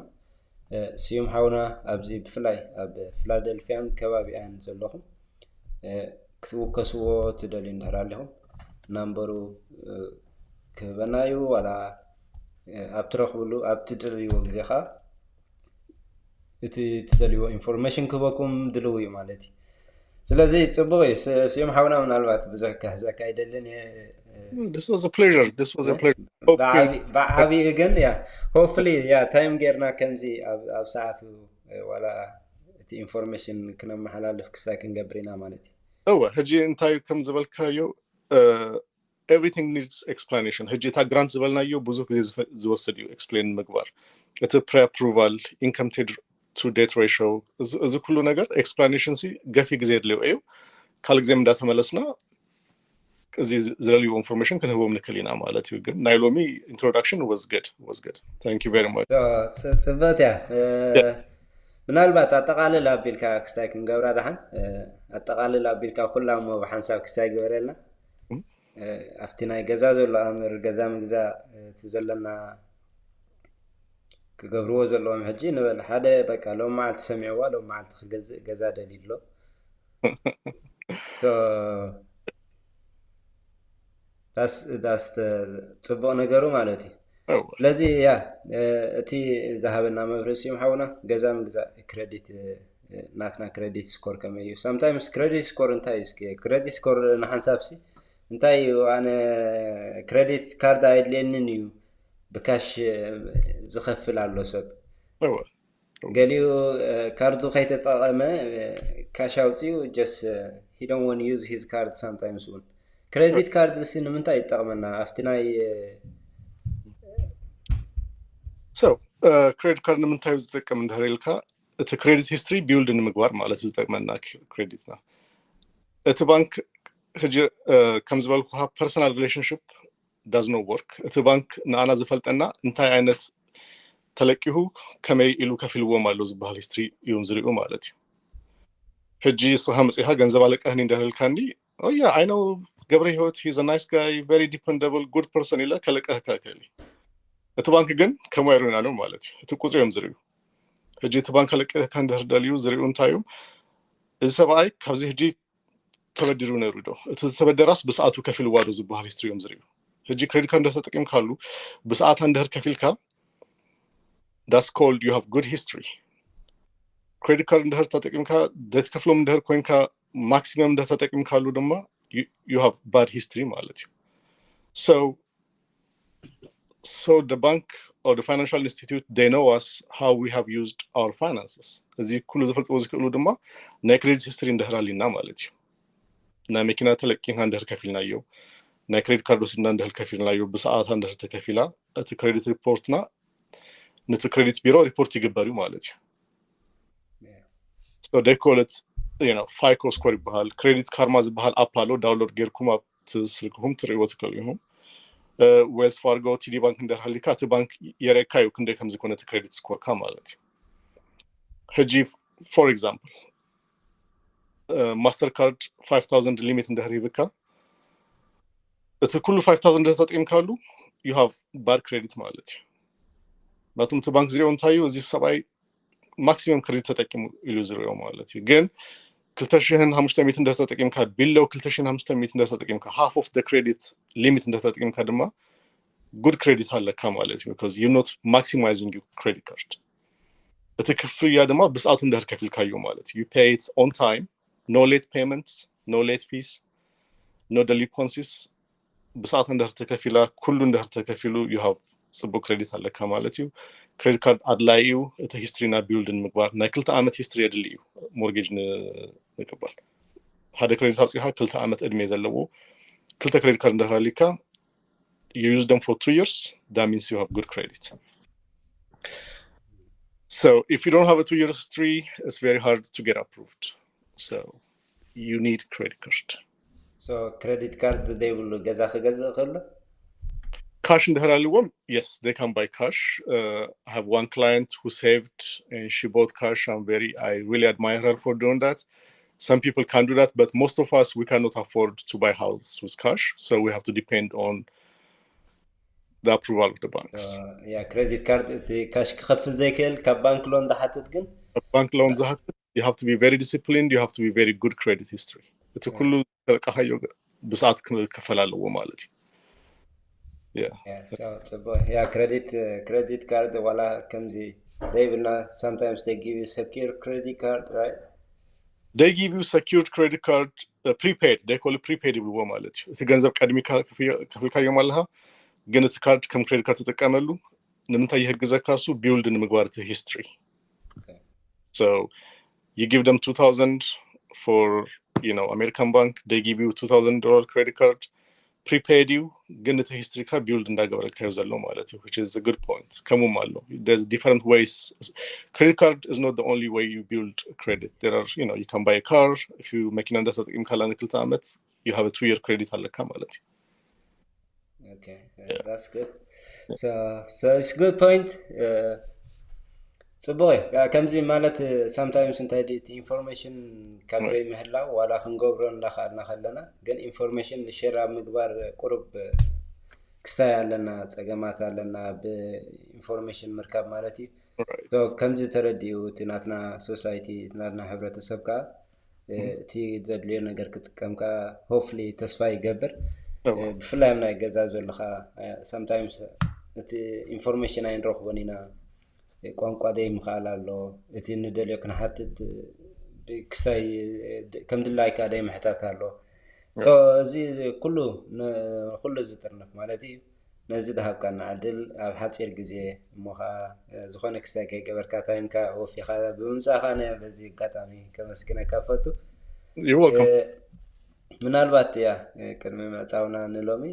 ስዩም ሓውና ኣብዚ ብፍላይ ኣብ ፊላደልፊያን ከባቢኣን ዘለኹም ክትውከስዎ ትደልዩ እንድሕር ኣለኹም፣ ናምበሩ ክህበና እዩ። ዋላ ኣብ ትረኽብሉ ኣብ ትደልይዎ ግዜ ከዓ እቲ ትደልይዎ ኢንፎርሜሽን ክህበኩም ድልው እዩ ማለት እዩ። ስለዚ ፅቡቅ እዩ። ስዩም ሓውና፣ ምናልባት ብዙሕ ክሕዘካ ኣይደልን እየ። This was a pleasure. This was a pleasure. ብዓብይኡ ግን ያ ሆፕፉሊ ያ ታይም ጌርና ከምዚ ኣብ ሰዓቱ ዋላ እቲ ኢንፎርሜሽን ክነመሓላልፍ ክሳይ ክንገብር ኢና ማለት እዩ። እወ፣ ሕጂ እንታይ ከም ዝበልካዮ everything needs explanation። ሕጂ እታ ግራንት ዝበልናዮ ብዙሕ ግዜ ዝወስድ እዩ ኤክስፕሌን ምግባር። እቲ pre approval, income to debt ratio፣ እዚ ኩሉ ነገር ኤክስፕላኔሽን ሲ ገፊ ግዜ የድልዮ እዩ። ካልእ ግዜ እንዳተመለስና እዚ ዝደልዩ ኢንፎርሜሽን ክንህቦም ንክእል ኢና ማለት እዩ። ግን ናይ ሎሚ introduction was good, was good. Thank you very much. ፅብቅቲ እያ። ምናልባት ኣጠቃልል ኣቢልካ ክስታይ ክንገብራ ደሓን፣ ኣጠቃልል ኣቢልካ ኩላ እሞ ብሓንሳብ ክስታይ ግበረልና። ኣብቲ ናይ ገዛ ዘሎ ኣምር፣ ገዛ ምግዛእ፣ እቲ ዘለና ክገብርዎ ዘለዎም ሕጂ ንበል ሓደ በቃ ሎም መዓልቲ ሰሚዕዋ፣ ሎም መዓልቲ ክገዝእ ገዛ ደልዩ ኣሎ። ዳስ ዳስ ጽቡቕ ነገሩ ማለት እዩ። ስለዚ ያ እቲ ዝሃበና መብርህ ስዩም ሓውና፣ ገዛ ምግዛእ ክረዲት፣ ናትና ክረዲት ስኮር ከመይ እዩ? ሳምታይምስ ክረዲት ስኮር እንታይ እዩ? እስኪ ክረዲት ስኮር ንሓንሳብ ሲ እንታይ እዩ? ኣነ ክረዲት ካርድ ኣየድልየንን እዩ፣ ብካሽ ዝኸፍል ኣሎ ሰብ። ገሊኡ ካርዱ ከይተጠቐመ ካሽ ኣውፅኡ፣ just he don't want use his card sometimes እውን። ክሬዲት ካርድ ሲ ንምንታይ ይጠቕመና? ኣብቲ ናይ So ክሬዲት ካርድ ንምንታይ እዩ ዝጠቅም እንድሕር ኢልካ፣ እቲ ክሬዲት ሂስትሪ ቢውልድ ንምግባር ማለት እዩ ዝጠቅመና ክሬዲትና። እቲ ባንክ ሕጂ ከም ዝበልኩካ ፐርሰናል ሪሌሽንሽፕ does not work። እቲ ባንክ ንኣና ዝፈልጠና እንታይ ዓይነት ተለቂሁ ከመይ ኢሉ ከፊልዎም ኣሎ ዝበሃል ሂስትሪ እዮም ዝሪኡ ማለት እዩ። ሕጂ ንስኻ መፂኻ ገንዘብ ኣለቀህኒ እንድሕር ኢልካኒ፣ oh yeah, I know ገብረ ህይወት, he's a nice guy, very dependable, good person ኢለ ከለቀህካ እክእል። እቲ ባንክ ግን ከምኡ ኣይርእዩናን ማለት እዩ። እቲ ቁፅሪ እዮም ዝርእዩ። ሕጂ እቲ ባንክ ከለቀህካ እንድሕር ደልዩ ዝርእዩ እንታይ እዮም? እዚ ሰብኣይ ካብዚ ሕጂ ተበዲሩ ነይሩ ዶ? እቲ ዝተበደራስ ብሰዓቱ ከፊልዋ ዶ ዝበሃል ሂስትሪ እዮም ዝርእዩ። ሕጂ ክሬዲት ካርድ እንድሕር ተጠቂምካሉ ብሰዓታ እንድሕር ከፊልካ፣ that's called you have good history። ክሬዲት ካርድ እንድሕር ተጠቂምካ ዘይትከፍሎም እንድሕር ኮይንካ፣ ማክሲመም እንድሕር ተጠቂምካሉ ድማ you have bad history ማለት እዩ። So so the bank or the financial institute, they know us, how we have used our finances። እዚ ኩሉ ዝፈልጥዎ ዝክእሉ ድማ ናይ ክሬዲት ሂስትሪ እንድሕር ኣሊና ማለት እዩ። ናይ መኪና ተለቂና እንድሕር ከፊልናዮ፣ ናይ ክሬዲት ካርድ ወሲድና እንድሕር ከፊልናዮ፣ ብሰዓታ እንድሕር ተከፊላ፣ እቲ ክሬዲት ሪፖርትና ነቲ ክሬዲት ቢሮ ሪፖርት ይግበር እዩ ማለት እዩ። So they call it, you know, ፋይኮ ስኮር ይበሃል። ክሬዲት ካርማ ዝበሃል ኣፕ ኣሎ፣ ዳውንሎድ ጌርኩም ኣብቲ ስልክኹም ትርእይዎ ትክእሉ ኢኹም። ዌልስ ፋርጎ፣ ቲዲ ባንክ እንድሕር ሃሊካ፣ እቲ ባንክ የርእየካ እዩ ክንደይ ከም ዝኾነ እቲ ክሬዲት ስኮርካ ማለት እዩ። ሕጂ for example ማስተር ካርድ five thousand ሊሚት እንድሕር ሂብካ፣ እቲ ኩሉ five thousand እንድሕር ተጠቂምካሉ you have bad credit ማለት እዩ። ምክንያቱም እቲ ባንክ ዝሪኦ እንታይ እዩ፣ እዚ ሰብኣይ ማክሲመም ክሬዲት ተጠቂሙ ኢሉ ዝሪኦ ማለት እዩ። ግን ክልተ ሽሕን ሓሙሽተ ሚእትን እንድሕር ተጠቂምካ፣ ቢሎ ክልተ ሽሕን ሓሙሽተ ሚእትን እንድሕር ተጠቂምካ፣ half of the credit limit እንድሕር ተጠቂምካ ድማ good credit ኣለካ ማለት እዩ። Because you not maximizing your credit card። እቲ ክፍያ ድማ ብሰዓቱ እንድሕር ከፊልካዮ ማለት እዩ። You pay it on time, no late payments, no late fees, no delinquencies። ብሰዓቱ እንድሕር ተከፊላ፣ ኩሉ እንድሕር ተከፊሉ you have ጽቡቅ ክሬዲት ኣለካ ማለት እዩ። ክሬዲት ካርድ ኣድላይ እዩ እቲ ሂስትሪና ቢውልድ ንምግባር። ናይ ክልተ ዓመት ሂስትሪ የድሊ እዩ ሞርጌጅ ንምቅባል። ሓደ ክሬዲት ኣውፂኻ ክልተ ዓመት ዕድሜ ዘለዎ ክልተ ክሬዲት ካርድ እንድሕር ኣሊካ you use them for two years, that means you have good credit. So if you don't have a two year history, it's very hard to get approved. So you need credit card. So credit card ዘይብሉ ገዛ ክገዝእ ይኽእል? Cash እንድሕር ኣለዎም, yes, they can buy cash. Uh, I have one client who saved and she bought cash. I'm very, I really admire her for doing that. Some people can do that, but most of us, we cannot afford to buy house with cash. So we have to depend on the approval of the banks. ያ፣ ክሬዲት ካርድ እቲ ካሽ ክኸፍል ዘይክእል ካብ ባንክ ሎን ዝሓትት ግን ባንክ ሎን ዝሓትት, you have to be very disciplined, you have to be very good credit history. እቲ ኩሉ ተለቃኻዮ ብሰዓት ክከፈል ኣለዎ ማለት እዩ። ጽቡቅ። ያ፣ ክሬዲት ክሬዲት ካርድ ዋላ ከምዚ ዘይብልና, sometimes they give you secure credit card, right? They give you secured credit card, prepaid, they call it prepaid ይብልዎ ማለት እዩ። እቲ ገንዘብ ቀድሚካ ከፍልካዮም ኣለካ፣ ግን እቲ ካርድ ከም ክሬዲት ካርድ ትጥቀመሉ ንምንታይ ይሕግዘካ? እሱ build ንምግባር እቲ history. So you give them two thousand for, you know, American Bank, they give you two thousand dollar credit card, prepaid እዩ፣ ግን እቲ history ካ build እንዳገበረካዮ ዘሎ ማለት እዩ, which is a good point. ከምኡም ኣሎ, there's different ways. Credit card is not the only way you build credit. There are, you know, you can buy a car. If you መኪና እንዳተጠቂምካላ ንክልተ ዓመት, you have a two year credit ኣለካ ማለት እዩ። Okay, that's good. So, so it's good point. ጽቡቅ እዩ። ከምዚ ማለት sometimes እንታይ ድዩ፣ እቲ ኢንፎርሜሽን ካብ ዘይምህላው ዋላ ክንገብሮ እንዳኸኣልና ከለና፣ ግን ኢንፎርሜሽን ሼር ኣብ ምግባር ቁሩብ ክስታይ ኣለና፣ ጸገማት ኣለና ብኢንፎርሜሽን ምርካብ ማለት እዩ። ከምዚ ተረዲኡ እቲ ናትና ሶሳይቲ፣ እቲ ናትና ሕብረተሰብ ከዓ እቲ ዘድልዮ ነገር ክጥቀም ከዓ hopefully ተስፋ ይገብር። ብፍላይ ኣብ ናይ ገዛ ዘለካ sometimes እቲ ኢንፎርሜሽን ኣይንረክቦን ኢና። ቋንቋ ደይ ምኽኣል ኣሎ፣ እቲ ንደልዮ ክንሓትት ክሳይ ከም ድላይካ ደይ ምሕታት ኣሎ። So እዚ ኩሉ ኩሉ ዝጥርንፍ ማለት እዩ። ነዚ ዝሃብካና ዕድል ኣብ ሓፂር ግዜ እሞ ከዓ ዝኾነ ክስታይ ከይገበርካ ታይምካ ወፊኻ ብምምፃእካ ነ በዚ ኣጋጣሚ ከመስግነካ ፈቱ። ምናልባት ያ ቅድሚ ምዕፃውና ንሎሚ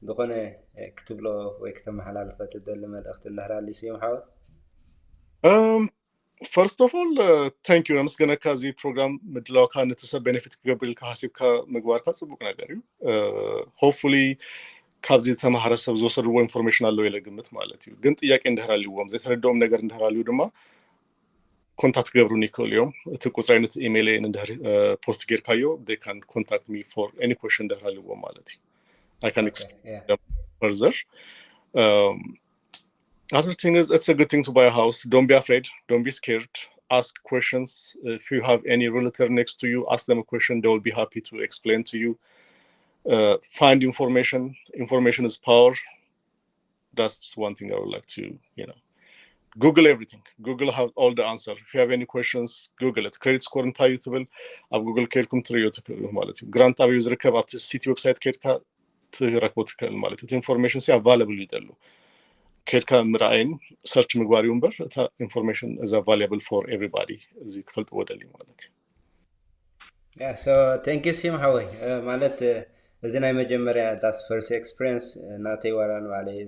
ዝኾነ ክትብሎ ወይ ክተመሓላልፈ ትደሊ መልእኽቲ እንዳህላሊ ስዩም ሓወት? First of all, thank you፣ ነመስገነካ። እዚ ፕሮግራም ምድላውካ ነቲ ሰብ ቤኔፊት ክገብር ኢልካ ሓሲብካ ምግባርካ ፅቡቅ ነገር እዩ። Hopefully ካብዚ ዝተማሃረ ሰብ ዝወሰድዎ ኢንፎርሜሽን ኣለዎ ኢለ ግምት ማለት እዩ። ግን ጥያቄ እንድሕር ኣልዎም፣ ዘይተረድኦም ነገር እንድሕር ኣልዩ ድማ ኮንታክት ክገብሩኒ ይክእሉ እዮም። እቲ ቁፅራይ ነቲ ኢሜይል እንድሕር ፖስት ጌርካዮ they can contact me for any question እንድሕር ኣልዎም ማለት እዩ። I can explain them further. Other thing is, it's a good thing to buy a house. Don't be afraid. Don't be scared. Ask questions. If you have any realtor next to you, ask them a question. They will be happy to explain to you. Find information. Information is power. That's one thing I would like to, you know, Google everything. Google have all the answer. If you have any questions, Google it. Credit score እንታይ እዩ ትብል ኣብ ጉግል ከይድኩም ትርእዮ ትክእሉ ማለት እዩ። ግራንት ኣበዩ ዝርከብ ኣብቲ ሲቲ ዌብሳይት ከይድካ ትረክቦ ትክእል ማለት እዩ። ኢንፎርሜሽን ሲ ኣቫይላብል እዩ ዘሎ። ከድካ ምርኣይን ሰርች ምግባር እዩ እምበር እታ ኢንፎርሜሽን is available for everybody። እዚ ክፈልጥዎ ደልዩ ማለት እዩ። Yeah, so thank you ሲም ሓወይ። ማለት እዚ ናይ መጀመርያ that's first experience ናተይ ዋላ ንባዕለይ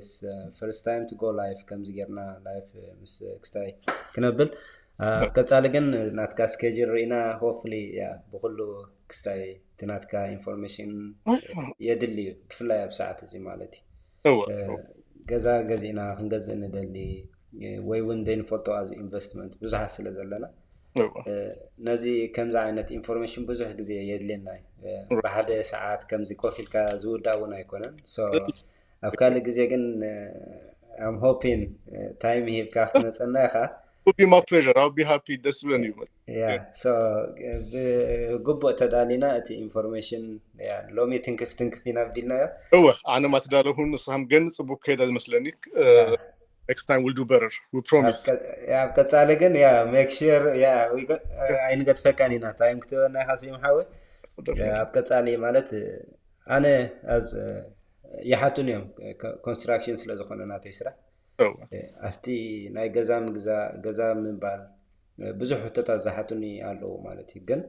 first time to go live ከምዚ ጌርና ላይፍ ምስ ክስታይ ክነብል ቀጻሊ ግን ናትካ ስኬጅል ርኢና hopefully ብኩሉ ክስታይ እቲ ናትካ ኢንፎርሜሽን የድሊ እዩ፣ ብፍላይ ኣብ ሰዓት እዚ ማለት እዩ። ገዛ ገዚእና ክንገዝእ ንደሊ ወይ እውን ዘይንፈልጦ ኣብዚ ኢንቨስትመንት ብዙሓት ስለ ዘለና ነዚ ከምዚ ዓይነት ኢንፎርሜሽን ብዙሕ ግዜ የድልየና እዩ። ብሓደ ሰዓት ከምዚ ኮፍ ኢልካ ዝውዳእ እውን ኣይኮነን። ኣብ ካልእ ግዜ ግን I'm hoping ታይም ሂብካ ክትመፀና ኢኻ። Would be my pleasure. I'll be happy. ደስ ዝብለኒ እዩ። ብግቡእ ተዳሊና እቲ ኢንፎርሜሽን ሎሚ ትንክፍ ትንክፍ ኢና ቢልናዮ። እወ ኣነ ማትዳለኹን ንስኻም ግን ፅቡቅ ከይዳ ዝመስለኒ። Next time we'll do better. We promise. ኣብ ቀፃሊ ግን ያ make sure ያ ኣይንገድፈካን ኢና። ታይም ክትበና ኢኻ ስዩም ሓወይ። ኣብ ቀፃሊ ማለት ኣነ ይሓቱን እዮም ኮንስትራክሽን ስለ ዝኾነ ናተይ ስራሕ ኣብቲ ናይ ገዛ ምግዛእ ገዛ ምባል ብዙሕ ሕቶታት ዝሓቱኒ ኣለዉ ማለት እዩ። ግን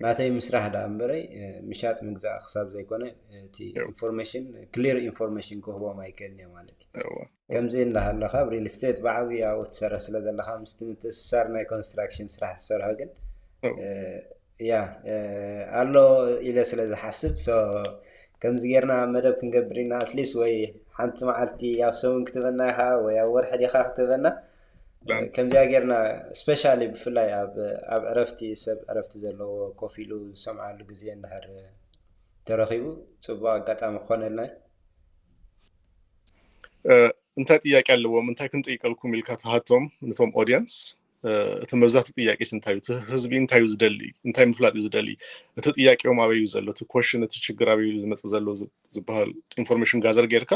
ናተይ ምስራሕ ደኣ እምበረይ ምሻጥ ምግዛእ ክሳብ ዘይኮነ እቲ ኢንፎርሜሽን ክሊር ኢንፎርሜሽን ክህቦም ኣይክእልን እየ ማለት እዩ። ከምዚ እንዳሃለካ ኣብ ሪል ስቴት ብዓብዪ ኣብኡ ትሰርሕ ስለ ዘለካ ምስቲ ምትእስሳር ናይ ኮንስትራክሽን ስራሕ ዝሰርሖ ግን ያ ኣሎ ኢለ ስለ ዝሓስብ፣ so ከምዚ ጌርና መደብ ክንገብር ኢና። At least ወይ ሓንቲ መዓልቲ ኣብ ሰሙን ክትበና ኢኻ ወይ ኣብ ወርሒ ዲኻ ክትበና። ከምዚኣ ጌርና፣ ስፔሻሊ ብፍላይ ኣብ ኣብ ዕረፍቲ፣ ሰብ ዕረፍቲ ዘለዎ ኮፍ ኢሉ ዝሰምዓሉ ግዜ እንድሕር ተረኺቡ፣ ጽቡቕ ኣጋጣሚ ክኾነልና እዩ። እንታይ ጥያቄ ኣለዎም፣ እንታይ ክንጠይቀልኩም ኢልካ ትሃቶም ነቶም ኦዲየንስ? እቲ መብዛሕትኡ ጥያቄ እንታይ እዩ? እቲ ህዝቢ እንታይ እዩ ዝደሊ? እንታይ ምፍላጥ እዩ ዝደሊ? እቲ ጥያቄኦም ኣበይ እዩ ዘሎ? እቲ ኮሽን፣ እቲ ችግር ኣበይ እዩ ዝመፅእ ዘሎ ዝበሃል ኢንፎርሜሽን ጋዘር ጌርካ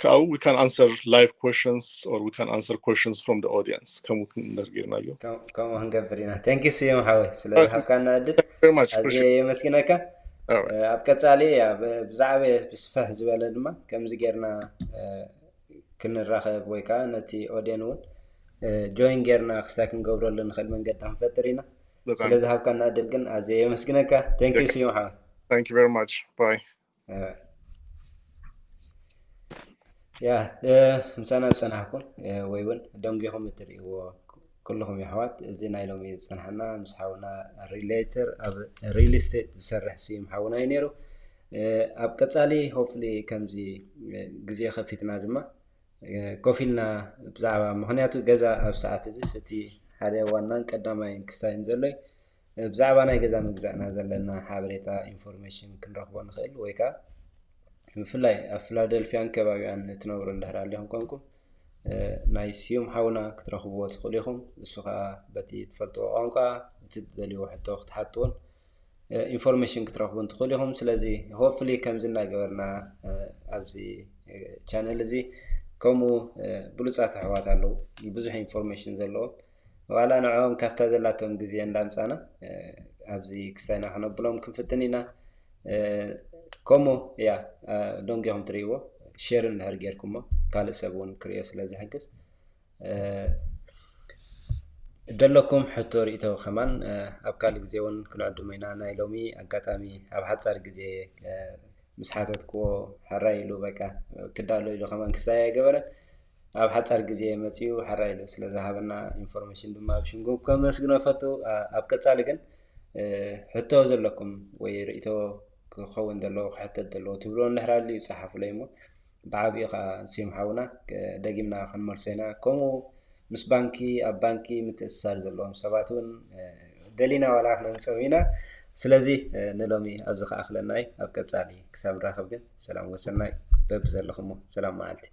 ካብኡ we can answer live questions or we can answer questions from the audience. ከምኡ ክንደር ጌርናዮ። ከምኡ ክንገብር ኢና። Thank you ስዩም ሓወይ ስለ ዝሃብካና ዕድል ኣዝየ የመስግነካ። ኣብ ቀፃሊ ብዛዕባ ብስፍሕ ዝበለ ድማ ከምዚ ጌርና ክንራኸብ ወይ ከዓ ነቲ ኦድየን እውን ጆይን ጌርና ክስታይ ክንገብረሉ ንኽእል መንገዲ ክንፈጥር ኢና። ስለዚ ሃብካና ዕድል ግን ኣዝየ የመስግነካ። Thank you ስዩም ሓወይ። Thank you very much. Bye. ያ ምሳና ዝፀናሕኩም ወይ እውን ደንጊኹም እትርእይዎ ኩልኹም የሕዋት፣ እዚ ናይ ሎሚ ዝፀናሕና ምስ ሓውና ሪሌተር ኣብ ሪል ስቴት ዝሰርሕ ስዩም ሓውና እዩ ነይሩ። ኣብ ቀፃሊ ሆፍሊ ከምዚ ግዜ ከፊትና ድማ ኮፍ ኢልና ብዛዕባ፣ ምክንያቱ ገዛ ኣብ ሰዓት እዚ እቲ ሓደ ዋናን ቀዳማይን ክስታይን ዘሎ ብዛዕባ ናይ ገዛ ምግዛእና ዘለና ሓበሬታ ኢንፎርሜሽን ክንረክቦ ንክእል ወይ ከዓ ብፍላይ ኣብ ፊላደልፊያን ከባቢያን እትነብሩ እንድሕር ኣሊኹም ኮንኩም ናይ ስዩም ሓውና ክትረክብዎ ትኽእሉ ኢኹም። እሱ ከዓ በቲ ትፈልጥዎ ቋንቋ እቲ ትደልይዎ ሕቶ ክትሓትውን ኢንፎርሜሽን ክትረክቡ እንትኽእሉ ኢኹም። ስለዚ ሆፍሊ ከምዚ እናገበርና ኣብዚ ቻነል እዚ ከምኡ ብሉፃት ኣሕዋት ኣለዉ ብዙሕ ኢንፎርሜሽን ዘለዎም ዋላ ንዕኦም ካብታ ዘላቶም ግዜ እንዳምፃና ኣብዚ ክስታይና ከነብሎም ክንፍትን ኢና። ከምኡ እያ ደንጊኹም ትርእይዎ ሼር እንድሕር ጌርኩሞ ካልእ ሰብ እውን ክርእዮ ስለ ዝሕግዝ ደለኩም ሕቶ ርእቶ ከማን ኣብ ካልእ ግዜ እውን ክንዕድሞ ኢና። ናይ ሎሚ ኣጋጣሚ ኣብ ሓፃር ግዜ ምስ ሓተትክዎ ሕራይ ኢሉ በቃ ክዳሎ ኢሉ ከማን ክስታይ ኣይገበረን። ኣብ ሓፃር ግዜ መፅኡ ሕራይ ኢሉ ስለ ዝሃበና ኢንፎርሜሽን ድማ ኣብ ሽንጉ ከመስግኖ ፈቱ። ኣብ ቀፃሊ ግን ሕቶ ዘለኩም ወይ ርእቶ ክኸውን ዘለዎ ክሕተት ዘለዎ ትብሎ እንድሕር ኣልዩ ይፀሓፉለይ እሞ ብዓብኡ ከዓ ስዩም ሓውና ደጊምና ክንመልሶ ኢና። ከምኡ ምስ ባንኪ ኣብ ባንኪ ምትእስሳር ዘለዎም ሰባት እውን ደሊና ዋላ ክነምፅኦም ኢና። ስለዚ ንሎሚ ኣብዚ ከኣኽለና እዩ። ኣብ ቀፃሊ ክሳብ ንራኸብ ግን ሰላም ወሰናይ በብዘለኹሞ ሰላም መዓልቲ።